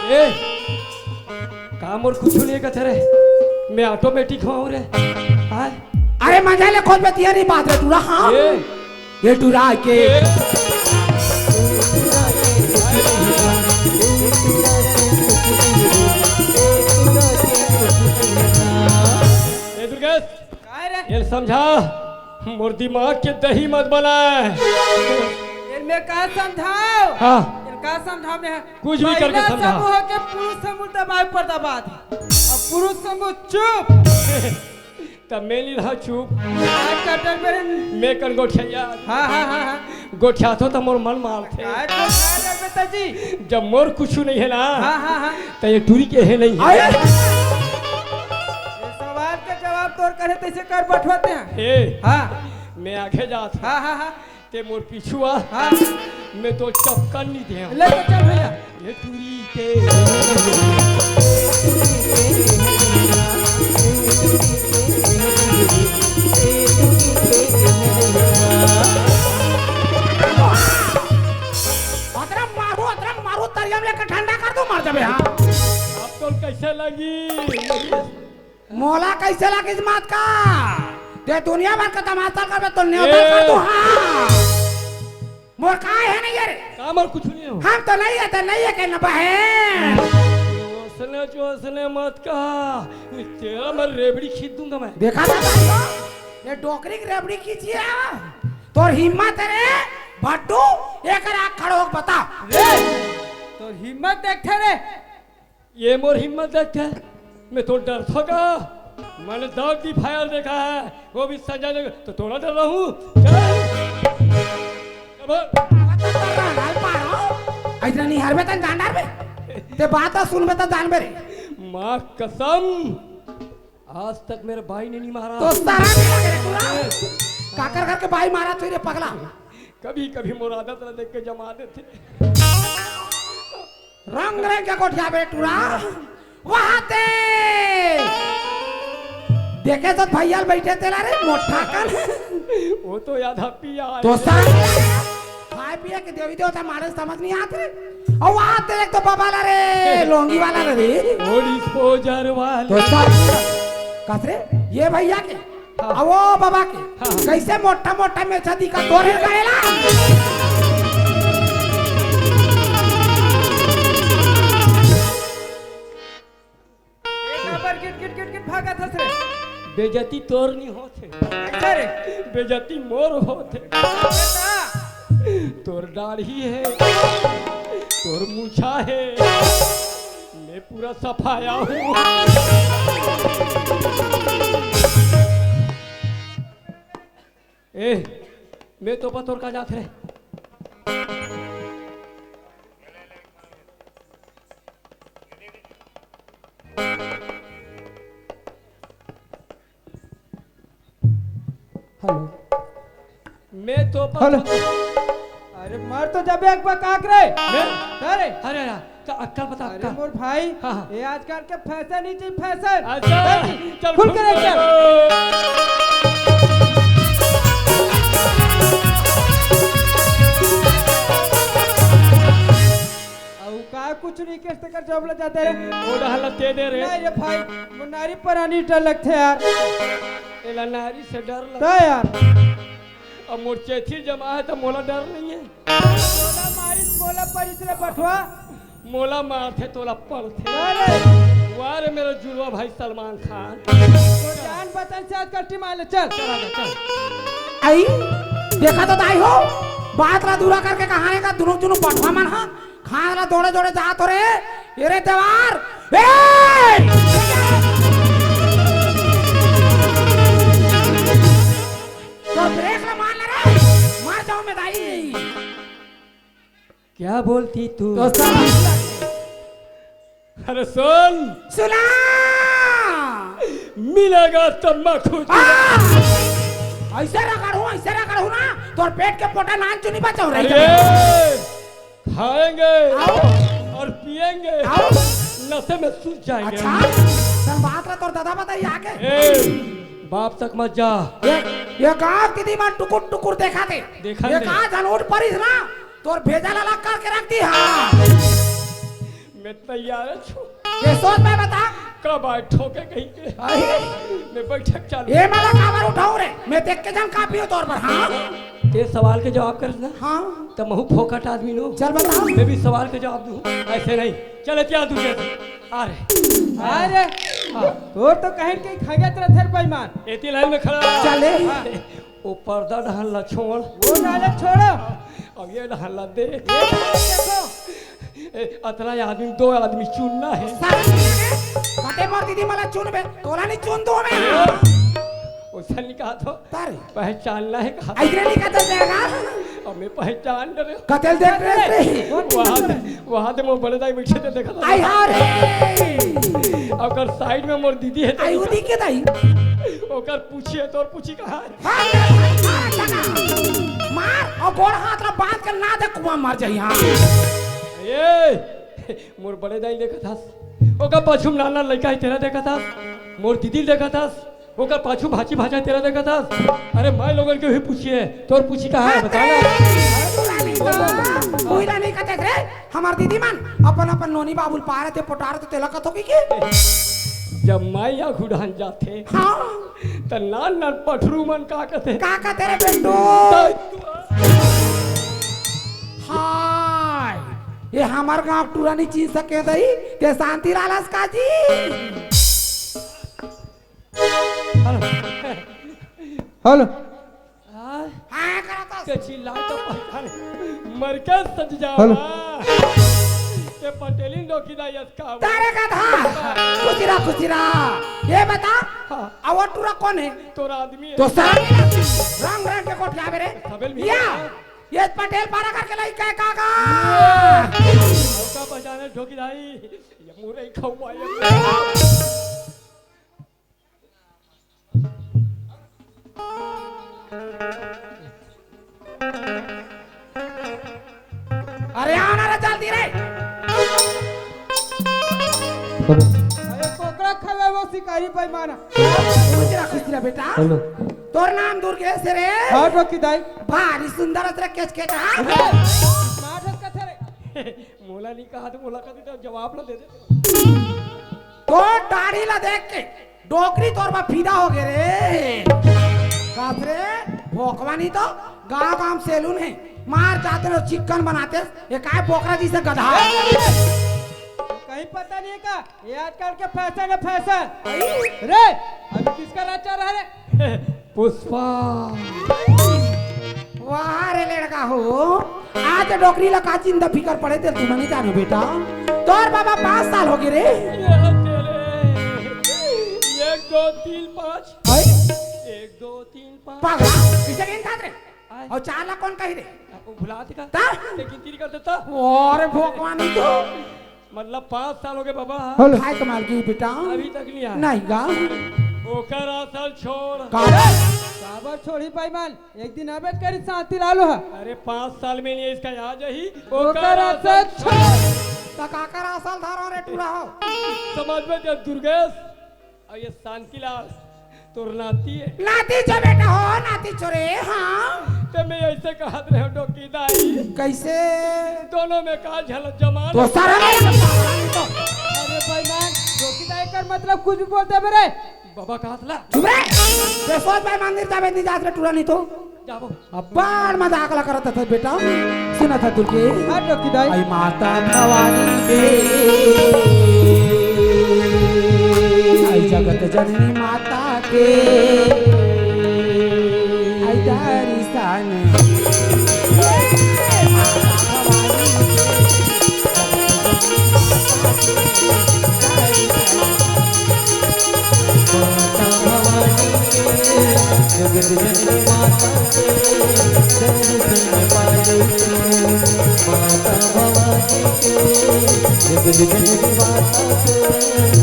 ए, का मोर कुछ नहीं कथे रे? मैं ऑटोमेटिक हूँ रे। हाँ? अरे मजा ले खोज बतिया नहीं बात रे टूरा, हाँ? ए, ये टूरा के। ए। ए दुर्गेश, काय रे? ये समझा, मोर दिमाग के दही मत बनाए। ये मैं का समझाओ? हाँ। ये का समझाओ मैं? कुछ भी करके महिला समझा। समूह के पुरुष समूह दबाए पर दबा दे। अब पुरुष समूह चुप। तब मैं नहीं रहा चुप। आज का डर मेरे मैं कन गोठिया। हाँ, हाँ, हाँ, हाँ। गोठिया तो, तो मोर मन मारथे। काय गोठिया डर बेटा जी? जब मोर कुछ नहीं है ना, हाँ, हाँ, हाँ। तो ये टूरी के है नहीं है। अरे! ये सवाल का जवाब तोर करे तैसे कर बठवाते हैं। ए, हाँ। मैं आगे जात हूँ। हाँ, हाँ, हाँ। ते मोर पीछू आ। हाँ। मैं तो चपकन नहीं दे। ले तो चल भैया। ये टूरी के। अतरा मारू, अतरा मारू, तरिया में लेकर ठंडा कर दो, मर जाबे, हाँ। अब तो कैसे लगी? मोला कैसे लगिस मत का? ते दुनिया भर के तमाशा करबे तो न्योता ए! कर दू, हाँ। मोर का है नहीं ये रे? का मोर कुछ नहीं हो। हम तो नहीं है, तो नहीं है कहना बहन। जोसने, जोसने मत का। तेरा मैं रेबड़ी खींच दूंगा मैं। देखा था भाई को? ये डोकरी की रेबड़ी खींची है। तोर हिम्मत है रे, भट्टू, एक आँख खड़ो होके बता। रे, तोर हिम्मत देख रे। ये मोर हिम्मत देख के मैं तो डरथों का। मैंने दौड़ की फायर देखा है, वो भी संजय ने, तो थोड़ा डर रहा हूँ। चल। अब अइसना नहीं हरबे तन जान डारबे। ते बात सुनबे तन जानबे रे। माँ कसम, आज तक मेरे भाई ने नहीं मारा। तो सारा नहीं लगे रे पूरा। काकर घर के भाई मारा तू रे पगला। कभी कभी मोर आदत ला देख के जमा देथे। रंग रंग के गोठियाबे टूरा। वहां ते देखे तो भैया बइठे तेला रे मोटा कन। वो तो आधा पिया है। तो सर, खाए पिए के देवी देवता मारे समझ नहीं आत रे। अउ वहां ते एक तो बाबा ला रे, लोंगी वाला ला रे। वो डिस्पोजर वाले। तो सर, कस रे, ये भैया के हाँ। अ वो बाबा के हाँ। कइसे मोटा मोटा मेछा दिखा तोरे करेला। एक नंबर गिट गिट गिट गिट भागत हस रे। बेइज्जती तोर नहीं होत हे। कइसे रे? बेइज्जती मोर होत हे। बेटा। तोर दाढ़ी हे, तोर मूछा हे, मैं पूरा सफाया हूँ। ए, मैं तो पतोर का जात रे। हेलो। मैं तो हेलो। अरे मर तो जबे एक बार काक रे। मैं? अरे। अरे यार, तो अक्कल बता, अरे अक्कल। मोर भाई, हाँ, हाँ। ये आजकल के फैशन ही चीज, फैशन। अच्छा, चल, चल, खुल के खुल देख, चल। के। अउ का कुछ नहीं, किस तक जॉब ले जाते रे? वो डहला दे दे रे। नहीं रे भाई, वो नारी परानी डर लगथे यार। एला नारी से डर लगथे। तो यार। अब मोर चेथी जमा है तो मोला डर नहीं है। मोला मारिस, मोला परिस रे बठवा। मोला मारथे, तोला पड़थे। अरे। वाह रे मेरा जुड़वा भाई सलमान खान। तो जान बतन से आजकल टीम आले, चल। चल, चल, चल। आई, देखा तो दाई हो, बात ला दूरा करके कहाने का दुनों जुनू बठवा मन हा, खान ला दौड़े दौड़े जात हो रे, ये रे देवार, ए! तो ब्रेक ला मार ले रे, मर जाऊं मैं दाई। क्या बोलती तू? तो सब अरे सुन। सुना। मिलेगा तम्बाकू। आ! ऐसे रगड़ू, ऐसे रगड़ू ना, तोर पेट के पोटा नान चुनी बचाऊ रही। अरे, खाएंगे आओ। और पिएंगे। आओ। नशे में सूझ जाएंगे। अच्छा, तोर बात ला तोर दादा बताई आके। ए, बाप तक मत जा। ये, ये गांव दीदी मन टुकुर टुकुर देखा थे। देखा ये थे। कहा झनोट परिस ना, तोर भेजा ला अलग करके रख दी, हाँ। मैं तैयार छु। ये सोच मैं बता। कब आए ठोके कहीं के। आई। मैं बैठक चालू। ये माला काबर उठाऊं रे? मैं देख के जान काफी हो तोर पर, हाँ। ते सवाल के जवाब कर ना। हाँ। तो महू फोकट आदमी नो। चल बता। मैं भी सवाल के जवाब दूं। ऐसे नहीं। चल, इतिहास दूं। आ रे। अरे। हाँ। तोर तो कहीं कहीं खगत रहे थे बेईमान। एती लाइन में खड़ा। चल ले। हाँ। वो पर्दा डहन ला छोड़। वो डाले छोड़ो। अब ये डहन ला दे। ये देखो। ए, अतरा आदमी, दो आदमी चुनना है। सारा चुन लगे। कते मोर दीदी मला चुन बे, तोला नहीं चुन दो मैं। वो सर नहीं कहा तो तारे। पहचानना है कहा। ऐसे नहीं कतल देगा। अब मैं पहचान डरे। कतल देख रहे थे। वहाँ, वहाँ तो मोर बड़े दाई बैठे थे, देखा था। आई हाँ रे। ओकर साइड में मोर दीदी है, आई उदी के दाई। ओकर पूछिए, तोर पूछी कहाँ है? मार अउ गोड़ हाथ ला बांध के ना दे, कुआं मर जाई। हाँ। ए, मोर बड़े दाई देखत हस, ओकर पाछू में नाना लइका है, तेला देखत हस, मोर दीदी देखत हस, ओकर पाछू भाची भाचा तेला देखत हस। अरे माय लोगन के भी पूछिए, तोर पूछी कहाँ है, बता ना। कोई नहीं कहते रे। हमर दीदी मन अपन अपन नोनी बाबू ल पारत हे, पोटारत हे, तेला कथो की के? जब माई आघू डहन जाथे, हाँ। त नान नान पठरू मन का कथे? का कथे रे बेटू? हाय, ये हमर गांव टूरा नहीं चीज सके दई, ते शांति लालस का जी। हेलो। हेलो। हाँ? हाँ, करा तो। के चिल्ला तो पहचान। मर के सज जावा। हेलो। ते पटेलिन डोकी दा यस का। तारे का था। खुशी रहा, खुशी रहा। ये बता, हाँ। अ वो टूरा कौन है? तोर आदमी है। तो सर, रंग रंग के कोठियाबे रे। सबेल भी या, ये पटेल पारा करके लाई का, का, का? ओका पहचाने डोकी दाई। ये मुरई खौवा, ये अरे आओ ना रे, जल्दी रे। अरे कोकरा खवाए वो शिकारी बेईमान। खुश रह, खुश रह बेटा। हेलो। तोर नाम दुर्गेश रे? हाँ, डोकी दाई। भारी सुंदर अस रे, केचकेच, हाँ? मार कथे रे। मोला नहीं कहा तो मोला कथी तो जवाब ला दे दे। तोर दाढ़ी ला देख के डोकरी तोर बर फिदा हो गे रे। कस रे, भोकवा नहीं तो गांव गांव में सैलून हे, मार जाते लो चिकन बनाते, ये काय बोकरा जैसे गधा। कहीं पता नहीं है का, ये आजकल के फैशन है, फैशन। रे, अभी किसका राज चल रहा है रे? पुष्पा। वाह रे लड़का हो, आज डोकरी ला का चिंता फिकर पड़े ते तुम नहीं जानो बेटा। तोर बाबा पाँच साल हो गे रे। ये हद दे रे। एक, दो, तीन, पाँच। भाई? एक, दो, तीन, पाँच। पागल, किसे गिन था रे? आय। और चार लाख कौन कही रे? आपको भुला देगा। ता? लेकिन तेरी कर देता। और भगवान तो। मतलब पाँच साल हो गे बाबा। हेलो। खाए कमाल की बेटा। अभी तक नहीं आया। नहीं गा। ओकर असल छोड़। का रे? काबर छोड़ी बेईमान? एक दिन अबे करी शांति लालो है। अरे पाँच साल में नहीं इसका आ जाही। ओकर ओकर असल असल छोड़। छोड़। त काकर असल धरो रे टूरा हो। समझ में जब दुर्गेश और ये शांतिलाल तोर नाती है। नाती जो बेटा हो, नाती छोरे, हाँ। ते मैं ऐसे कहत रहे डोकी दाई। कैसे? दोनों में का झलक जमा तो ले। सारा नहीं तो। अरे बेईमान, डोकी दाई कर मतलब कुछ भी बोलते मेरे। बाबा कहत ला। चुप रे। ते सोच भाई मंदिर जाबे नहीं जात रे टूरा नहीं तो। जाबो। अब्बड़ मजाक ला करत हस बेटा, सुनत हस दुर्गे। हाँ, डोकी दाई। आई माता भवानी के, आई जगत जननी माता के, आई दर्शन। माता भवानी के, जगत जननी माता के, दर्शन पाए तू। माता भवानी के, जगत जननी माता के,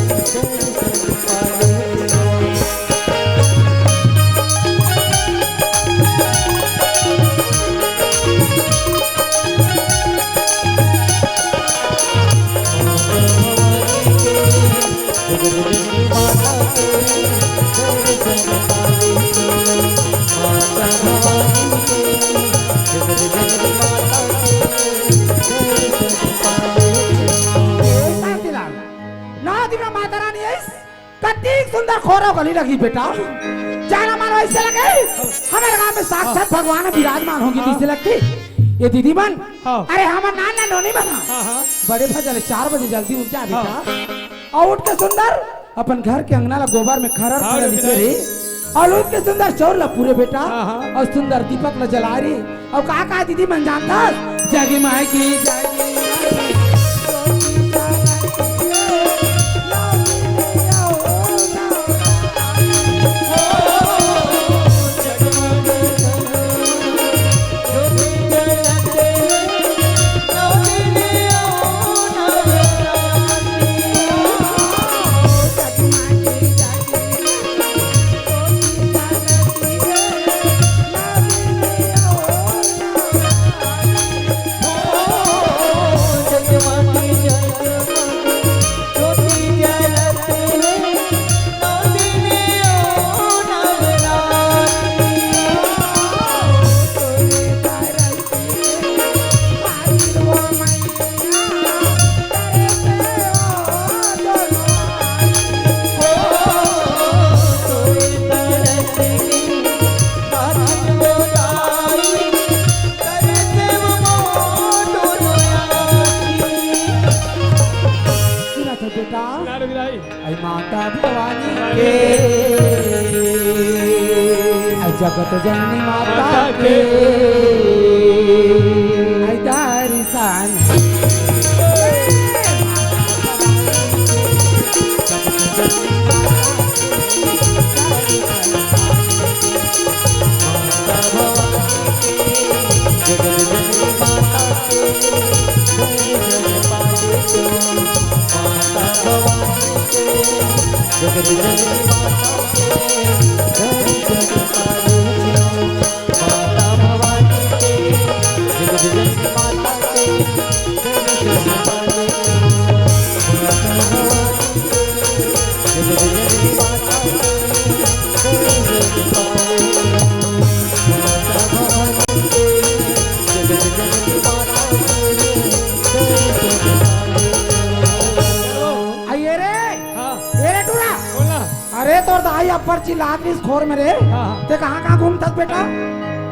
दर्शन पाए तू। शांतिलाल, नौ दिन में माता रानी आइस, कतिक सुंदर खोरो गली लगी बेटा। जाना मानो ऐसे लगे, हमारे गांव में साक्षात भगवान विराजमान होंगे, हाँ। जैसे लगती। ये दीदी मन, हाँ। अरे हमर नान नान नोनी मन, हाँ, हाँ। बड़े भजन चार बजे जल्दी उठ जा बेटा। हाँ। और उठ के सुंदर अपन घर के अंगना ला गोबर में खरर हाँ, खरर बेटा। लिपे रे। और उठ के सुंदर चौर ला पूरे बेटा। हाँ, हाँ। और सुंदर दीपक ला जला रे। और का का दीदी मन जानता? जगी माई की जगी। सुनत हो बेटा? सुना रघुराई। आई माता भवानी के, आई जगत जननी माता माता के, के। आई दर्शन। तोर दाई अब्बड़ चिल्लात रहिस खोर में रे। हाँ, हाँ। ते कहाँ कहाँ घूमथस बेटा?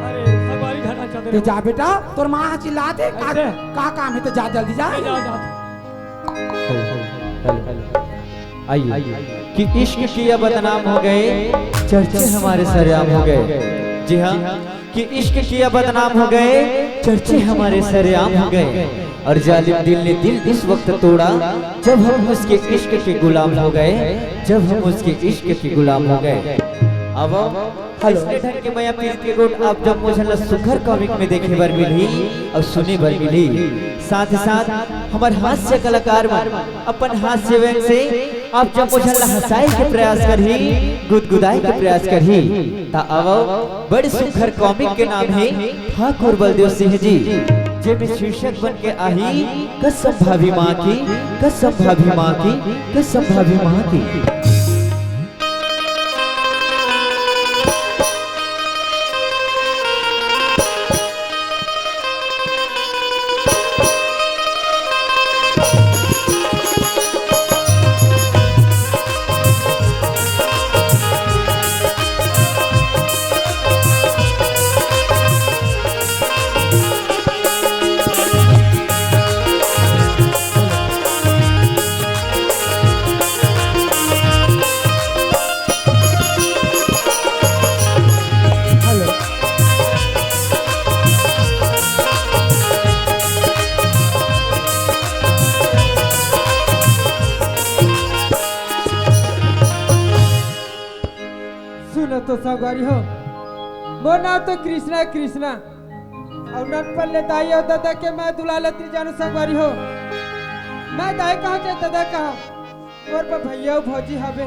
अरे, सवारी घाटा चल ते रहे। जा बेटा, तोर माँ ह चिल्लात हे। का, ऐसे? का काम हे ते जा जल्दी जा। जा, जा। Hello, hello, hello, hello. आइए। कि इश्क किया बदनाम हो गए, चर्चे हमारे सरेआम हो गए। जी हाँ, कि इश्क किया बदनाम हो गए, चर्चे हमारे सरेआम हो गए। और जालिम दिल ने दिल इस वक्त तोड़ा, जब हम उसके इश्क के गुलाम हो गए, जब हम उसके इश्क के गुलाम हो गए। अब हेलो। अइसने ढंग के मया पीरित के गोठ आप जम्मो झन ला सुघर कॉमिक में देखे बर मिलही अउ सुने बर मिलही। साथ ही साथ हमर हास्य कलाकार मन अपन हास्य व्यंग से आप जम्मो झन ला हंसाए के प्रयास करही, गुदगुदाए के प्रयास करही। त आवव, बड़े सुघर कॉमिक के नाम हे ठाकुर बलदेव सिंह जी, जेमे शीर्षक बन के आही कसम भाभी माँ की, कसम भाभी माँ की, कसम भाभी माँ की। सुनो तो संगवारी हो, मोर नाम तो कृष्णा हे, कृष्णा। अउ ननपन ले दाई अउ ददा के मैं दुलार लेत नइ जानों संगवारी हो। मैं दाई कहाँ जाए ददा कहाँ, मोर बर भैया अउ भौजी हवे।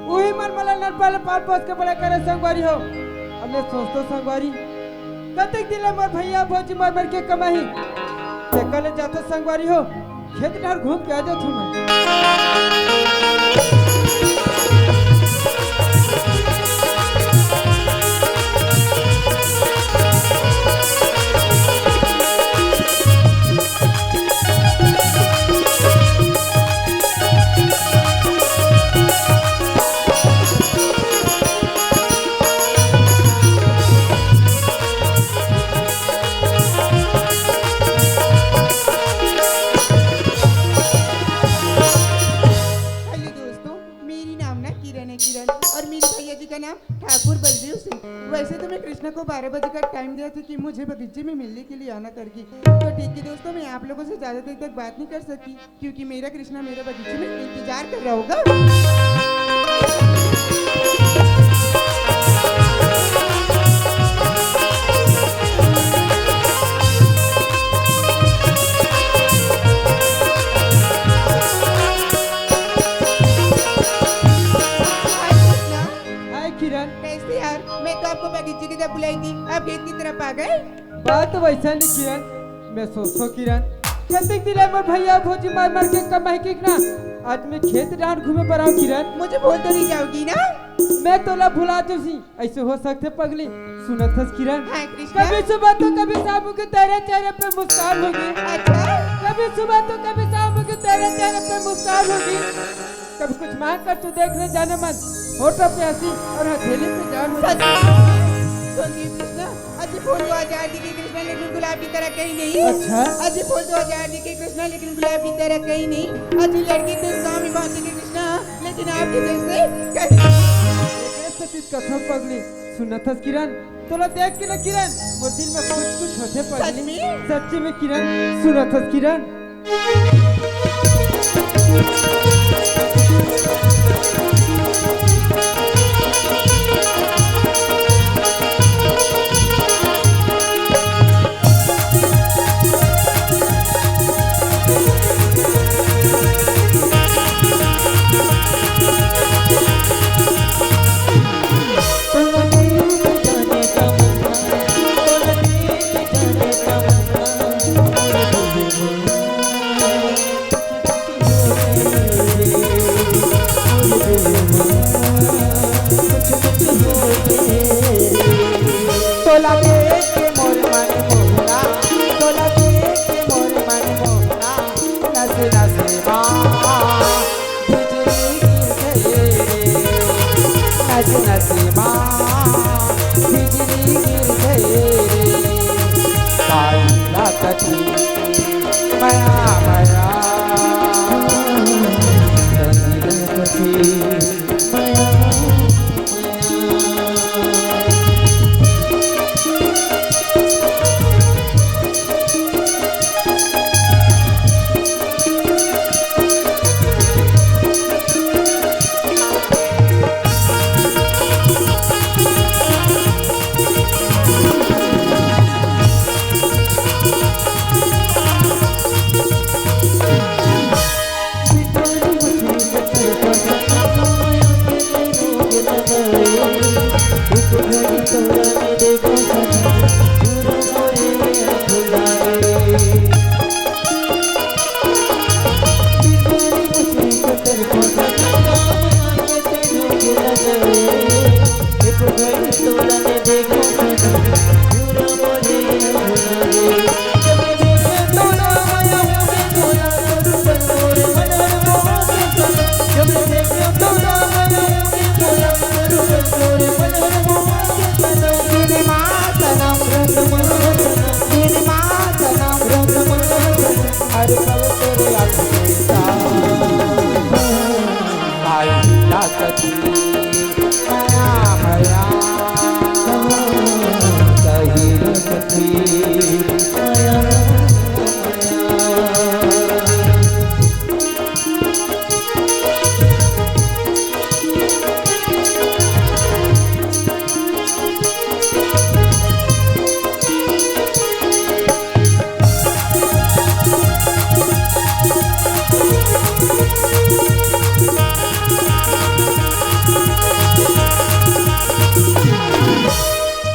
उही मन मोला ननपन ले पाल पोस के बड़े करे संगवारी हो। अब मैं सोचथों संगवारी, कतेक दिन ले मोर भैया भौजी मर मर के कमाही। तेकर ले जाथों संगवारी हो, खेत डहर घूम के आ जाथों मैं। हेलो दोस्तों, मेरी नाम ना किरण है, किरण, और मेरे भैया जी का नाम ठाकुर बलदेव सिंह। वैसे तो मैं कृष्णा को बारह बजे का टाइम दिया था कि मुझे बगीचे में मिलने के लिए आना करके। तो ठीक है दोस्तों, मैं आप लोगों से ज्यादा देर तक बात नहीं कर सकती, क्योंकि मेरा कृष्णा मेरे बगीचे में इंतजार कर रहा होगा। हाय कृष्णा। हाय किरण। कैसे यार, मैं तो आपको बगीचे की तरफ बुलाई थी, आप खेत की तरफ आ गए। बात वैसा नहीं किरण, मैं सोचों किरण, कतेक दिन ले मोर भैया भौजी मार मार के कमाही कि ना, आज मैं खेत डहर घूमे बर आऊँ किरण। मुझे भूल तो नहीं जाओगी ना? मैं तोला भुला दूँ सी, ऐसे हो सकथे पगली? सुनत हस किरण, हाँ, कृष्णा। कभी सुबह तो कभी शाम होगी, तेरे चेहरे पे मुस्कान होगी। अच्छा। कभी सुबह तो कभी शाम होगी, तेरे चेहरे पे मुस्कान होगी। कभी कुछ मांग कर तू देख ले जानेमन, होठों पे हंसी और हथेली पे जान होगी। सच में? सुनिए कृष्णा, अजी फूल तो हजार दिखे कृष्णा, लेकिन गुलाब की तरह कहीं नहीं। अच्छा। अजी फूल तो हजार दिखे कृष्णा, लेकिन गुलाब की तरह कहीं नहीं। अजी लड़की तो सौ में बहुत दिखे कृष्णा, लेकिन आपके जैसे कहीं नहीं। एकरे सेती कथों पगली, सुनत हस किरण, तोला देख के ना किरण, मोर दिल में कुछ कुछ होथे पगली। सच में? सच्ची में किरण, सुनत हस किरण। तोला देख के मोर मन मोहना, तोला देख के मोर मन मोहना, नस नस मा बिजली गिरथे रे। नसीमा बिजली गिरथे रे, काली ला कथी मया मया, काली ला कथी मया मया।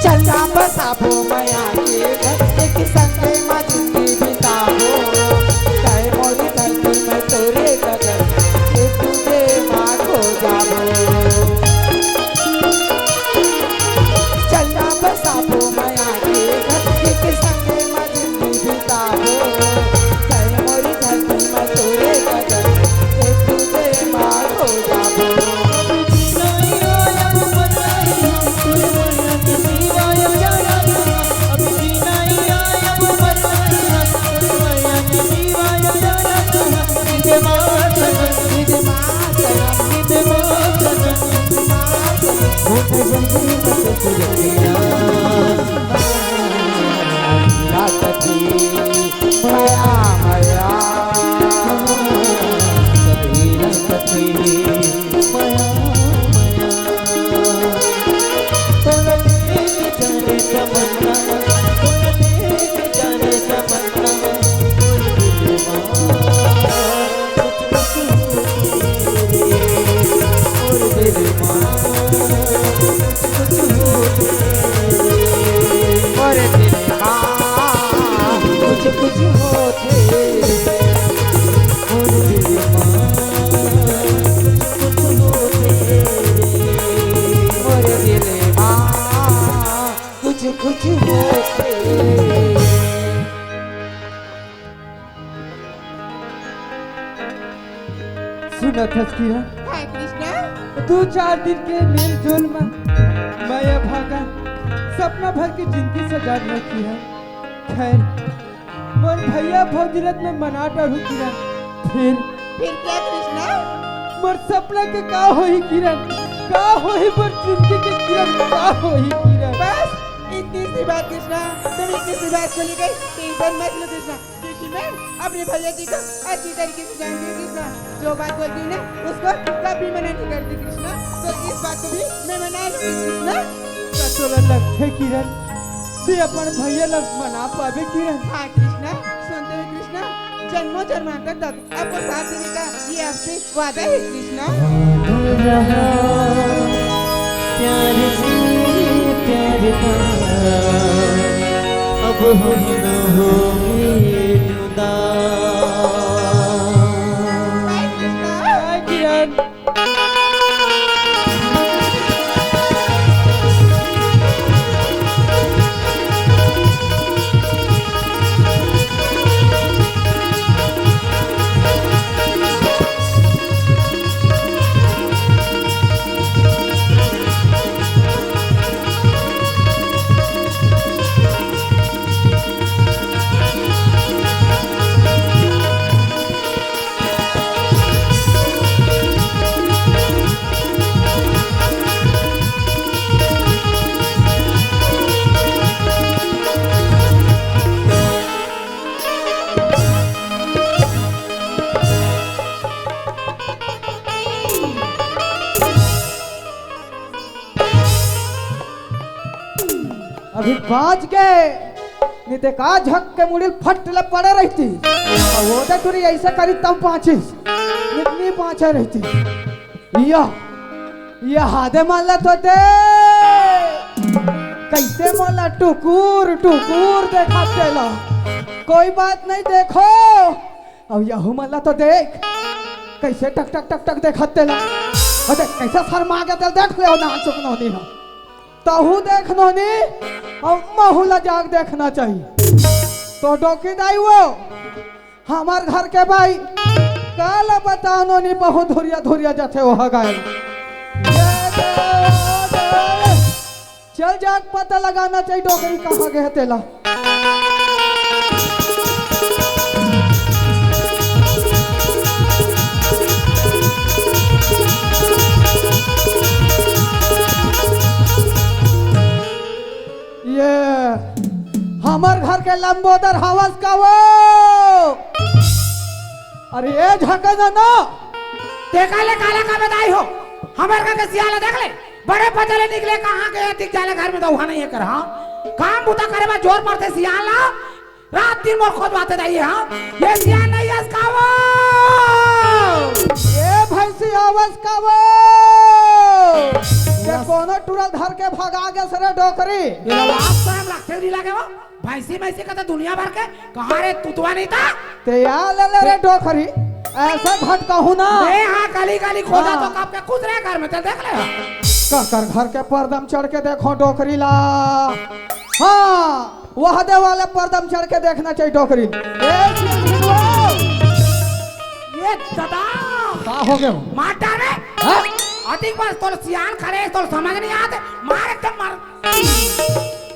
चलना बसाबो मया के घर, एक संगे मा जिंदगी बिताबो। तय मोरी धरती में तोरे गगन, एक दूजे मा खो जाबो। चलना बसाबो मया के घर, एक संगे मा जिंदगी बिताबो। तय मोरी धरती में तोरे गगन, एक दूजे मा खो जाबो। सुनत हस किरण, हाँ कृष्णा। दू चार दिन के मेल जोल में मैं अभागा सपना भर के जिंदगी सजा दिया किरण। खैर, मोर भैया भौजी ला मैं मना डरहूँ किरण। फिर फिर क्या कृष्णा? मोर सपना के का होही किरण? का होही मोर जिंदगी के किरण? का होही किरण? बस इतनी सी बात कृष्णा, तुम इतनी सी बात को लेकर टेंशन मत लो कृष्णा। क्योंकि मैं अपने भैया जी को अच्छी तरीके से जानती हूँ कृष्णा। जो बात बोलती हूँ ना, उसको कभी मना नहीं करती कृष्णा। तो इस बात को भी मैं मना लूंगी कृष्णा। का तोला लगथे किरण, तू अपन भैया ला मना पाबे किरण? हाँ कृष्णा, सुनते हुए कृष्णा, जन्मों जन्मांतर तक आपको साथ देने का ये आपसे वादा है कृष्णा। प्यार से प्यार का अब हम ना होंगे जुदा। ये बाँच गे, नहीं ते का झक के मुड़ी ल फट ले पड़े रहितिस। अउ वो दे टुरी अइसे करिस तब बाँचिस, नहीं ते नी बाँचे रहितिस। या, या हा दे मन ला तो देख, कइसे मोला टुकुर टुकुर देखत तेला। कोई बात नहीं, देखो, अउ यहू मन ला तो देख, कइसे टक टक टक टक देखत तेला। अरे कइसे शर्मा गे तेला, देख ले ओ नानचुक नोनी ह। तहूँ देख नोनी, अउ महूँ ला जाके देखना चाही। तो डोकरी दाई वो, हमर घर के बाई, काला बताओ नोनी, बहुत धुरिया धुरिया जाथे ओ हगाय। ये देव, ओ देव। चल जाके पता लगाना चाही डोकरी कहाँ गे हे तेला। ये हमर घर के लंबोदर हवस का वो? अरे ए झकन ना। तेका ले काला का बताई हो? हमर घर के सियान ला देख ले, बड़े पजले निकले, कहाँ गे दिख जाले घर में तो वहाँ नहीं है कर, हाँ? काम बुता करे बर जोर पड़थे सियान ला, रात दिन मोर खोजवाथे दाई, हाँ? ये सियान नहीं हस का वो? ए भैंसी हवस का वो? ये कोनो टुरा ल धर के भगा गेस रे डोकरी। ये लाज शरम लगथे नहीं लगे वो? भैंसी, भैंसी का तो दुनिया भर के, कहाँ रे तुतवा नहीं था? ते या ले ले रे डोकरी, अइसे भटकाहूँ ना। मैं हाँ गली गली खोजा हाँ। तो कब के खुद रे घर में, ते देख ले। ककर घर के पर्दा म चढ़ के देखो डोकरी ला। हाँ, वह दे वाले पर्दा म चढ़ के देखना चाही डोकरी। ए, ये दादा। का हो गे? मार डारे। हाँ? अतिक बस तोर सियान खड़े, तोर समझ नहीं आते। मार एकदम मार।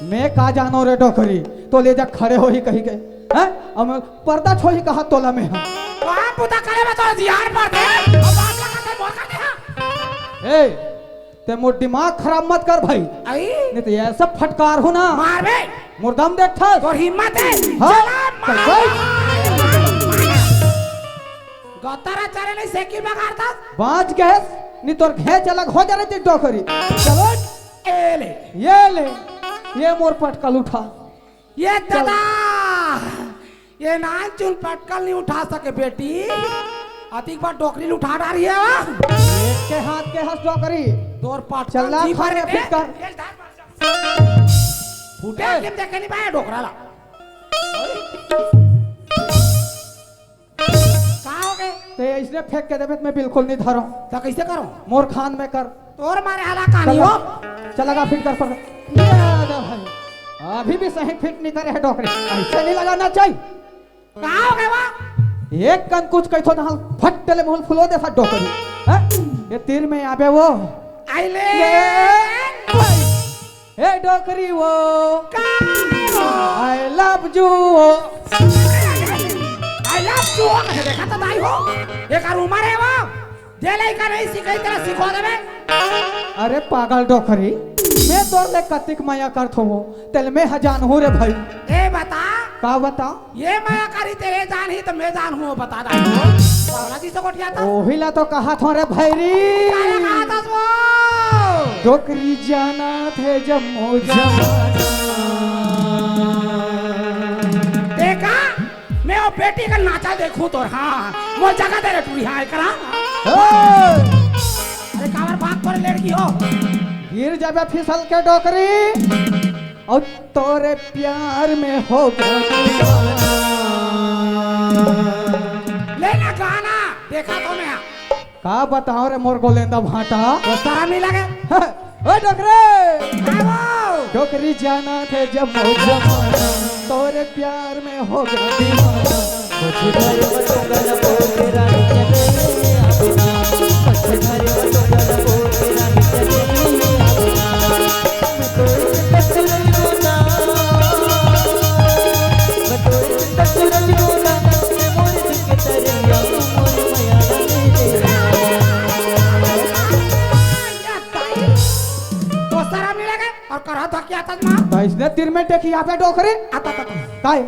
मैं का जानों रे डोकरी, तो ले जा खड़े होही कही के, हैं? अब पर्दा छोही कहा तोला में हम। बाप पुता करे में तो जियार पर दे, अब बाप लगा ते मोर कर दे, हाँ। ए, ते मोर दिमाग खराब मत कर भाई। आई? नहीं तो ये सब फटकारहूँ ना। मार बे। मोर दम देख ठस। तोर हिम्मत है? हाँ? चला, मार, चल भाई। मार, मार, मार। गतरा चले नहीं साइकिल बगाड़ता। बाँच गेस, नहीं तोर घेच अलग हो जा रही थी डोकरी। चलो। ए ले। ये ले, ये मोर पटकल उठा। ये चल। दादा, ये नानचुन पटकल नहीं उठा सके बेटी। अतिक बार डोकरी उठा डारी हे। एक के हाथ के हस डोकरी। तोर पटकल चल ला, जी खा भरे रे, दे। फिट कर। ये धर मार जा। फूटे ए। के देखे नहीं पाए डोकरा ला। का हो गे? ते अइसने फेंक के देबे त मैं बिल्कुल नहीं धरों। त कइसे करों? मोर खान में कर। तोर मारे हाला कहानी चल, हो? चल लगा फिट कर पर। ये आ जा भाई। अभी भी सही फिट नहीं करे हे डोकरी। अइसे नहीं लगाना चाहिए। का हो गे वो? एक कन कुछ कहिथों त हाल फट ले मुंह फुलो देथा डोकरी। हैं? ये तीर में आबे वो। आइले। ये भाई। हे डोकरी वो, का? I love you वो। I love you वो कहे देखा तो दाई हो। एकर उमर हे वो। जे लइका नहीं सिखाही तेला सिखो देबे। अरे पागल डोकरी, मैं तोर ले कतिक मया करथों वो, तेला मैं ह जानहूँ रे भाई। ए बता। का बता? ये मया करी तेरे जान ही तो मैं जान हूँ, बता दा। पावला जी से गोठिया था। ओही ला तो कहाथों रे भैरी। काला कहा था वो? डोकरी जाना थे जम्मो जमाना। देखा, मैं वो बेटी का नाचा देखूं तो हाँ, मोर जगह दे रे टूरी हाँ, करा। ए! अरे कावर भाग पर लड़की हो। गिर जाबे फिसल के डोकरी। अउ तोरे प्यार में हो गया दीवाना। ले ना गाना, देखा तो मैं। का बताओ रे मोर गोलेंदा भाटा। वो शरम नहीं लगे? ओ डोकरे। आओ। डोकरी जाना थे जब वो जमाना, तोरे प्यार में हो गया दीवाना। दोस्तारा मिलेगे और करत हकिया तजमा। त इसने तीर में टेकी यहाँ पे डोकरे। आता, आता। काय?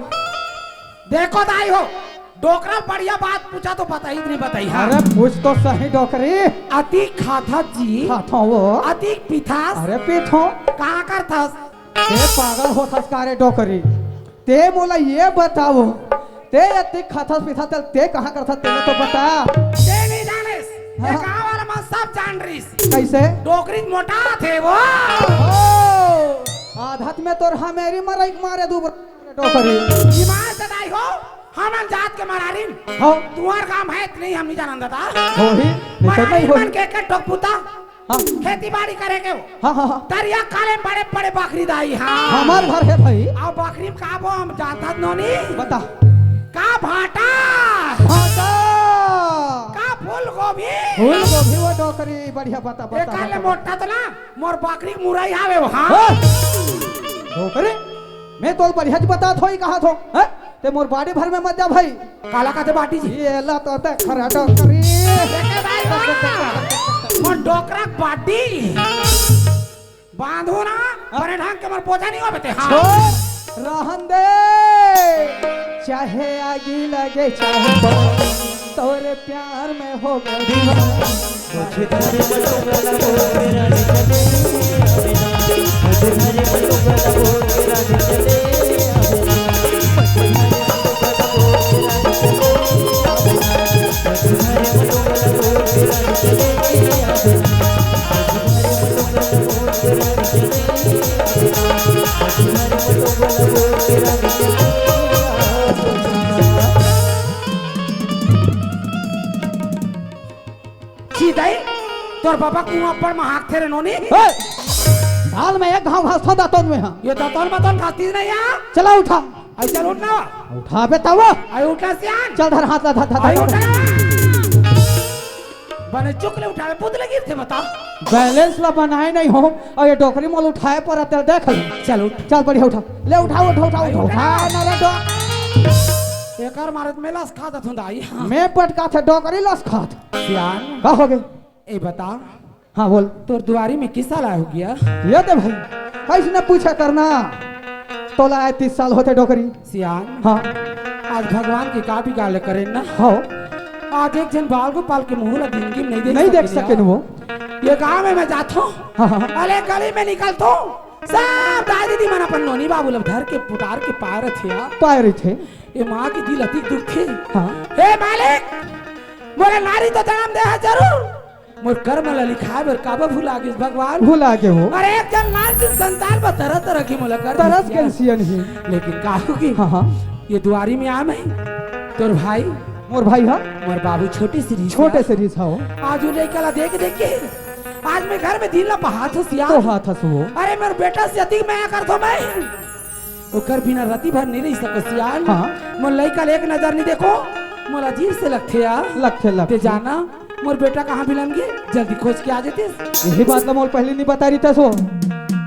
देखो दाई हो, डोकरा बढ़िया बात पूछा तो बताई नहीं बताई, हाँ। अरे पूछ तो सही डोकरी। अतिक खाथस जी। खाथों वो। अतिक पीथस। अरे पीथों। का करथस? ते पागल होथस का रे डोकरी? ते मोला ये बताओ, ते अतिक खाथस पीथस तेल, ते कहाँ करथस, तेला तो बता। ते नहीं जानेस, ये हाँ। गाँव वाला मन सब जान रहीस। कैसे? डोकरी मोटा थे वो। ओ, आदत में तोर हमेरी मरई के मारे दू बर-, डोकरी। ईमान से दाई हो, हमन जात के मरारिन। हाँ। तुंहर काम है, इतने ही हम नहीं जानन दादा। होही, नहीं तो मरारिन नहीं होही। मन के एक ठोक पूता। हाँ। खेती बाड़ी करे के हो। हाँ, हाँ, हाँ। तरिया काले बड़े बड़े बकरी दाई, हाँ। हमर घर है भाई। अउ बकरी में का बो हम जानत नोनी। बता। का भाटा। भाटा। का फूल गोभी। फूल गोभी वो डोकरी बढ़िया बता, बता, एकर ले बता। मोटा तो ना, मोर बकरी के मुरई हावे वो, हाँ। हाँ। डोकरी, मैं तोल बढ़िया च बतात होई कहा थो, हैं? ते मोर बाड़ी भर में मत जा भाई। काला कथे बाटी जी? ये ला तो ते खरा डोकरी। देखे भाई, मोर डोकरा बाटी। बांधो ना, हाँ। बने ढंग के मोर बोझा नहीं हो बेटे, हाँ। छोड़, रहन दे। चाहे आगी लगे, चाहे बरफ, तोरे प्यार में हो गए दीवाना। सीधई, तोर बाबा कुआं पर महाक थे रे नोनी। ए, साल में एक घाव घास था दातन में, हाँ। ये दातन मतन खाती नहीं, हाँ। चला उठा। आई चल उठ ना। उठा बे तवा। आई उठ ना सियान। चल धर हाथ ला, धर, धर, आई धर। उठ ना। बने चुक ले उठावे, बुध लगी थे बता। बैलेंस ला बनाए नहीं हो, अउ ये डोकरी मोल उठाए पर तेल देख ले। चल उठ। चल बढ़िया उठा। ले उठा, उठा, उठा, आई उठा, उठा। उठा, ना रे डो- एकर मारत में लस खात हूँ दाई। हाँ। मैं पटका थे डोकरी लस खात। सियान। का हो गए? ए बता। हाँ, बोल। तोर दुआरी में किस साल आए हो गया? ये दे भाई, कैसे न पूछा करना। तोला आए तीस साल होते डोकरी। सियान। हाँ। आज भगवान की का बिगाड़ ले करेन ना। हाँ। आज एक झन बाल गोपाल के मुंह ला जिंदगी में नहीं देख नहीं देख सकेन वो। ये गांव में मैं जाता हूँ। हाँ, हाँ। अरे गली में निकलता हूँ। सब दाई दीदी मन अपन नोनी बाबू ला धर के पुटार के पाए रथे यार। पाए रथे। ये माँ की दिल अतिक दुख थे। हाँ। हे मालिक, मोला नारी तो जन्म दे है जरूर, मोर कर्म ला लिखाए बर काबर भुला गेस भगवान? भुला गे हो। अरे एक झन नान से संतान बर तरस तरस के मोला कर तरस दिस के यार। सियन ही। लेकिन काहू की हाँ, हाँ। ये दुआरी में आए मैं, तोर भाई। मोर भाई हा? मोर बाबू छोटे से रिहिस छोटे यार। से रिहिस हो। आज वो लइका ला देख देख के, आज मैं घर में दिन ला बहात हूँ सियान। तो हाथ हंस वो। अरे मोर बेटा से अधिक मया करथों मैं। ओकर बिना रति भर नहीं रह सको सियान। हाँ। मोर लइका ले एक नजर नहीं देखो, मोला अजीब से लगथे यार। लगथे, लगथे। ते जाना, मोर बेटा कहाँ बिलम गे, जल्दी खोज के आ जाते। यही बात ला मोल पहले नहीं बता रही था सो।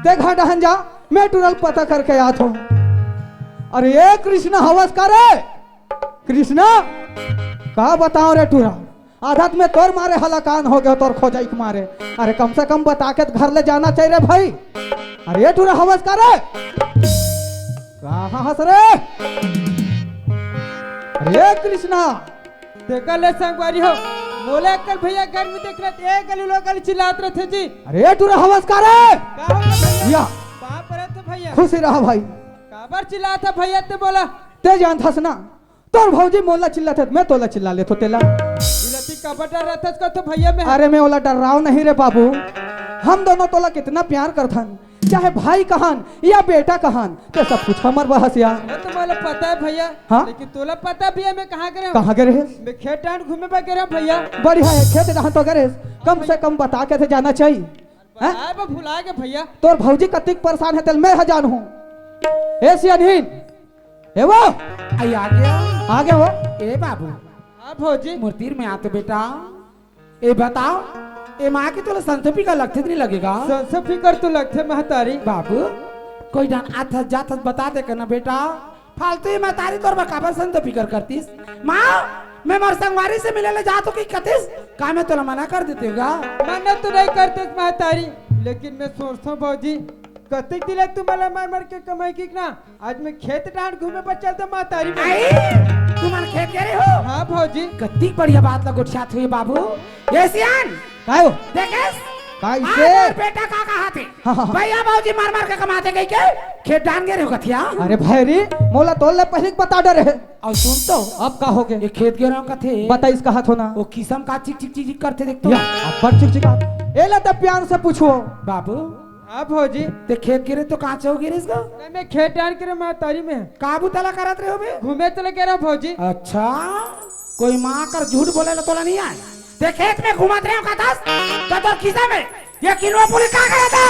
ते घर डहन जा, मैं टूरा ल पता करके आत हूँ। अरे ए कृष्णा हवस का रे? कृष्णा, का बताओ रे टूरा? आदत में तोर मारे हलाकान हो गए, तोर खोजई के मारे। अरे कम से कम बता के घर ले जाना चाहिए रे भाई। अरे ए टूरा हवस का रे? कहाँ हस रे? अरे कृष्णा। देखा ले संगवारी हो, मोला अक्कल भैया घर में देख ले, ए गली लो गली चिल्लात रहते जी। अरे ए टूरा हवस का रे? का हो गया भैया? या। पाँव परत हो भैया। खुशी रहा भाई। काबर चिल्लात है भैया ते बोला? ते जानथस ना, तोर भौजी मोला चिल्लाथे, मैं तोला चिल्ला लेथो तेला। इलती काबर डर रहथस का तो भैया मैं। अरे मैं ओला डर्राव नहीं रे बाबू, हम दोनों तोला कितना प्यार करथन, चाहे भाई कहन या बेटा कहन, ते सब कुछ हमर बहस या। वो तो मोला पता है भैया। हाँ? लेकिन तोला पता है भैया मैं कहाँ गे रहेंव? कहाँ गे रहेस? मैं खेत डांड घूमे बर गे रहेंव भैया। बढ़िया है, खेत डांड तो गे रहेस, कम से कम बता के ते जाना चाहिए। हैं? बताए बर भुला गे भैया। तोर भौजी कतिक परेशान है तेला मैं ह जानहूँ। ए सियानहीन, ए वो? आई आ गया। आ गया वो? ए बाबू। हाँ भौजी। मोर तीर में आ तो बेटा। ए बताओ, ए माँ के तोला संसो फिकर लगथे कि नहीं लगेगा? संसो फिकर तो लगथे महतारी। बाबू, कोई डाहर आथस जाथस बता दे करना बेटा। फालतू ही महतारी तोर बर काबर संसो फिकर करतिस? माँ, मैं मोर संगवारी से मिले ले जात हूँ कि कतिस? का मैं तोला मना कर देते होगा? मना तो नहीं करते महतारी, लेकिन मैं सोचता हूँ भौजी, कतिक दिन ले तू मला मार मार के कमाई की ना, आज मैं खेत डांड घूमे बर चलता महतारी। आई, तुमन खेत गे रहे हो? हाँ भौजी। कतिक बढ़िया बात ला गोठियात हुए बाबू। ए सियान, काय हो? देखेस, का हाँ, इसे? मोर बेटा का कहा थे? हाँ, हाँ, हाँ। भैया भौजी मार मार के कमाथे कहिके खेत डाहन गे रहे हो कथिया। अरे भैरी, मोला तोर ले पहिली बता डरे। अउ सुन तो, अब का हो गे? ये खेत गे रहे हो कथे। बताइस कहा थो ना। वो किसम का चिक चिक चिक चिक करथे देख तो। या, अब्बड़ चिक चिक। एला त प्यार से पूछो। बाबू। हाँ भौजी। ते खेत गे रहे तो कहाँ चो गे रहे इसका? नहीं, मैं खेत डाहन गे रहे महतारी में। का बुता ला करत रहे हो बे? घूमे चले गे रहे हो भौजी। अच्छा, कोई माँ कर झूठ बोले ला तोला नहीं आय। ते खेत में घूमत रहे हो का दस? तो तोर खिसा में ये किनुआ पूरी का करे तो?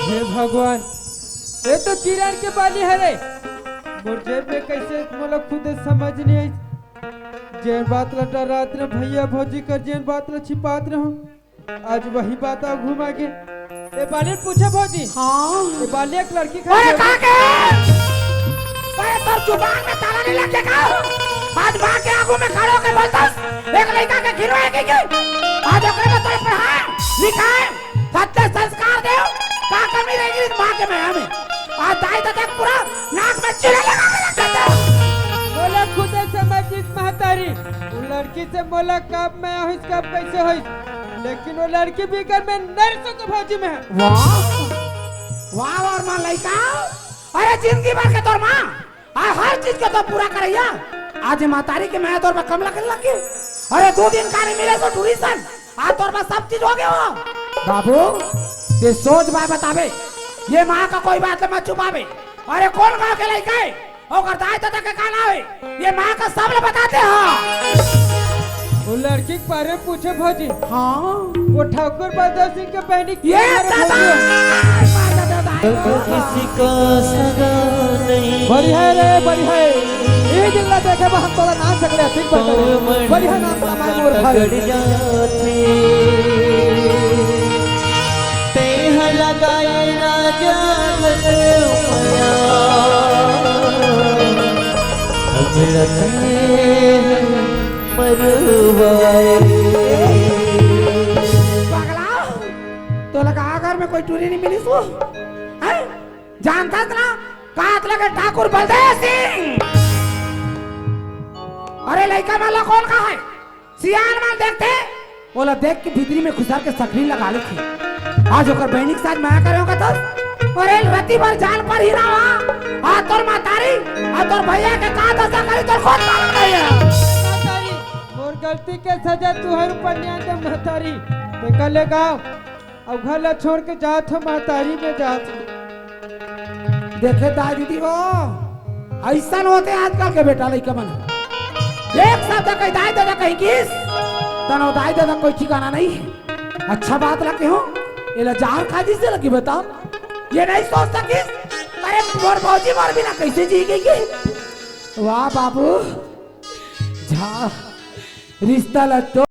हे भगवान, ये तो किरण के बाली हरे। मोर जेब में कइसे मोला खुद समझ नहीं आई। जेन बात ला डरात रहे भैया भौजी कर, जेन बात ला छिपात रहे हो, आज वही बात आ घुमा के। ए बाली पूछे भौजी। हाँ। ए बाली एक लड़की अरे खड़ी का के? अरे तोर जुबान में ताला नहीं लग के का? आज माँ के आगू में खड़े होके बोलतस, एक लड़का के खिलवाए के के? आज ओकरे में तोर पढ़ाए, लिखाए, सत्य संस्कार दे, का कमी रह गे माँ के मया में? आज दाई तो देख पूरा नाक में चूड़ी लगा के रख देते। बोले खुद समझिस महतारी, वो लड़की से मोला कब मया होइस, कब कइसे होइस, लेकिन वो लड़की बिगर मैं नहीं रह सकूं भौजी मैं। वाह, वाह, वाह, माँ लइका। अरे जिंदगी भर के तोर माँ, आ हर चीज के तो पूरा करइया। आज ये महतारी के मया तोर में कम लगने लग गे। अरे दो दिन का नहीं मिले सो टूरी सन, आज तोर में सब चीज हो गे हो। बाबू, ते सोच बाय बताबे, ये माँ का कोई बात ले मत छुपाबे। अरे कोन गाँव के लइका हे? ओकर दाई ददा के का नाम हे? ये माँ का सब ल बताते हो। वो लड़की के बारे में पूछे भौजी। हाँ। वो ठाकुर बलदेव सिंह के बहनी के ये हमारे दादा! भौजी। माँ दादा, दादा! किसी का सगा नहीं। बढ़िया रे, बढ़िया। ये जिल्ला देखे बा हम तोला नाम सकले अतिक बंदर। बढ़िया नाम कमाए मोर भाई। गड़ जाती। तेह लगाए राजा ललमया, अब रतने मरवाए। पगला, तोला का घर में कोई टूरी नहीं मिली सो? हैं? जानता ना? कात लगे ठाकुर बलदेव सिंह। अरे लइका मन ला कोन का हे? सियान मन देखथे, ओला देख के भीतरी में खुसर के सकरी लगा लेथे। आज ओकर बहिनी के साथ मया करे होगा तो, अरे रति भर जाल पर ही ना हुआ। आ तोर महतारी, आ तोर भैया के का दशा करी तोर खुद मालूम नहीं हे। महतारी, मोर गलती के सजा तुहर ऊपर नहीं आते महतारी। देखा ले गाँव, अब घर ला छोड़ के जात हो, महतारी में जात हो। देखे दाई ददा हो, अइसन होथे आजकल के बेटा लइका मन। एक शब्द कही दाई ददा कही किस, तनो दाई ददा कोई ठिकाना नहीं हे। अच्छा बात लगे हो, एला जहर खा जिसे लगी बता, ये नहीं सोच सकिस, अरे मोर भौजी मोर बिना कइसे जी गई ये? वाह बाबू, जा रिश्ता ला तो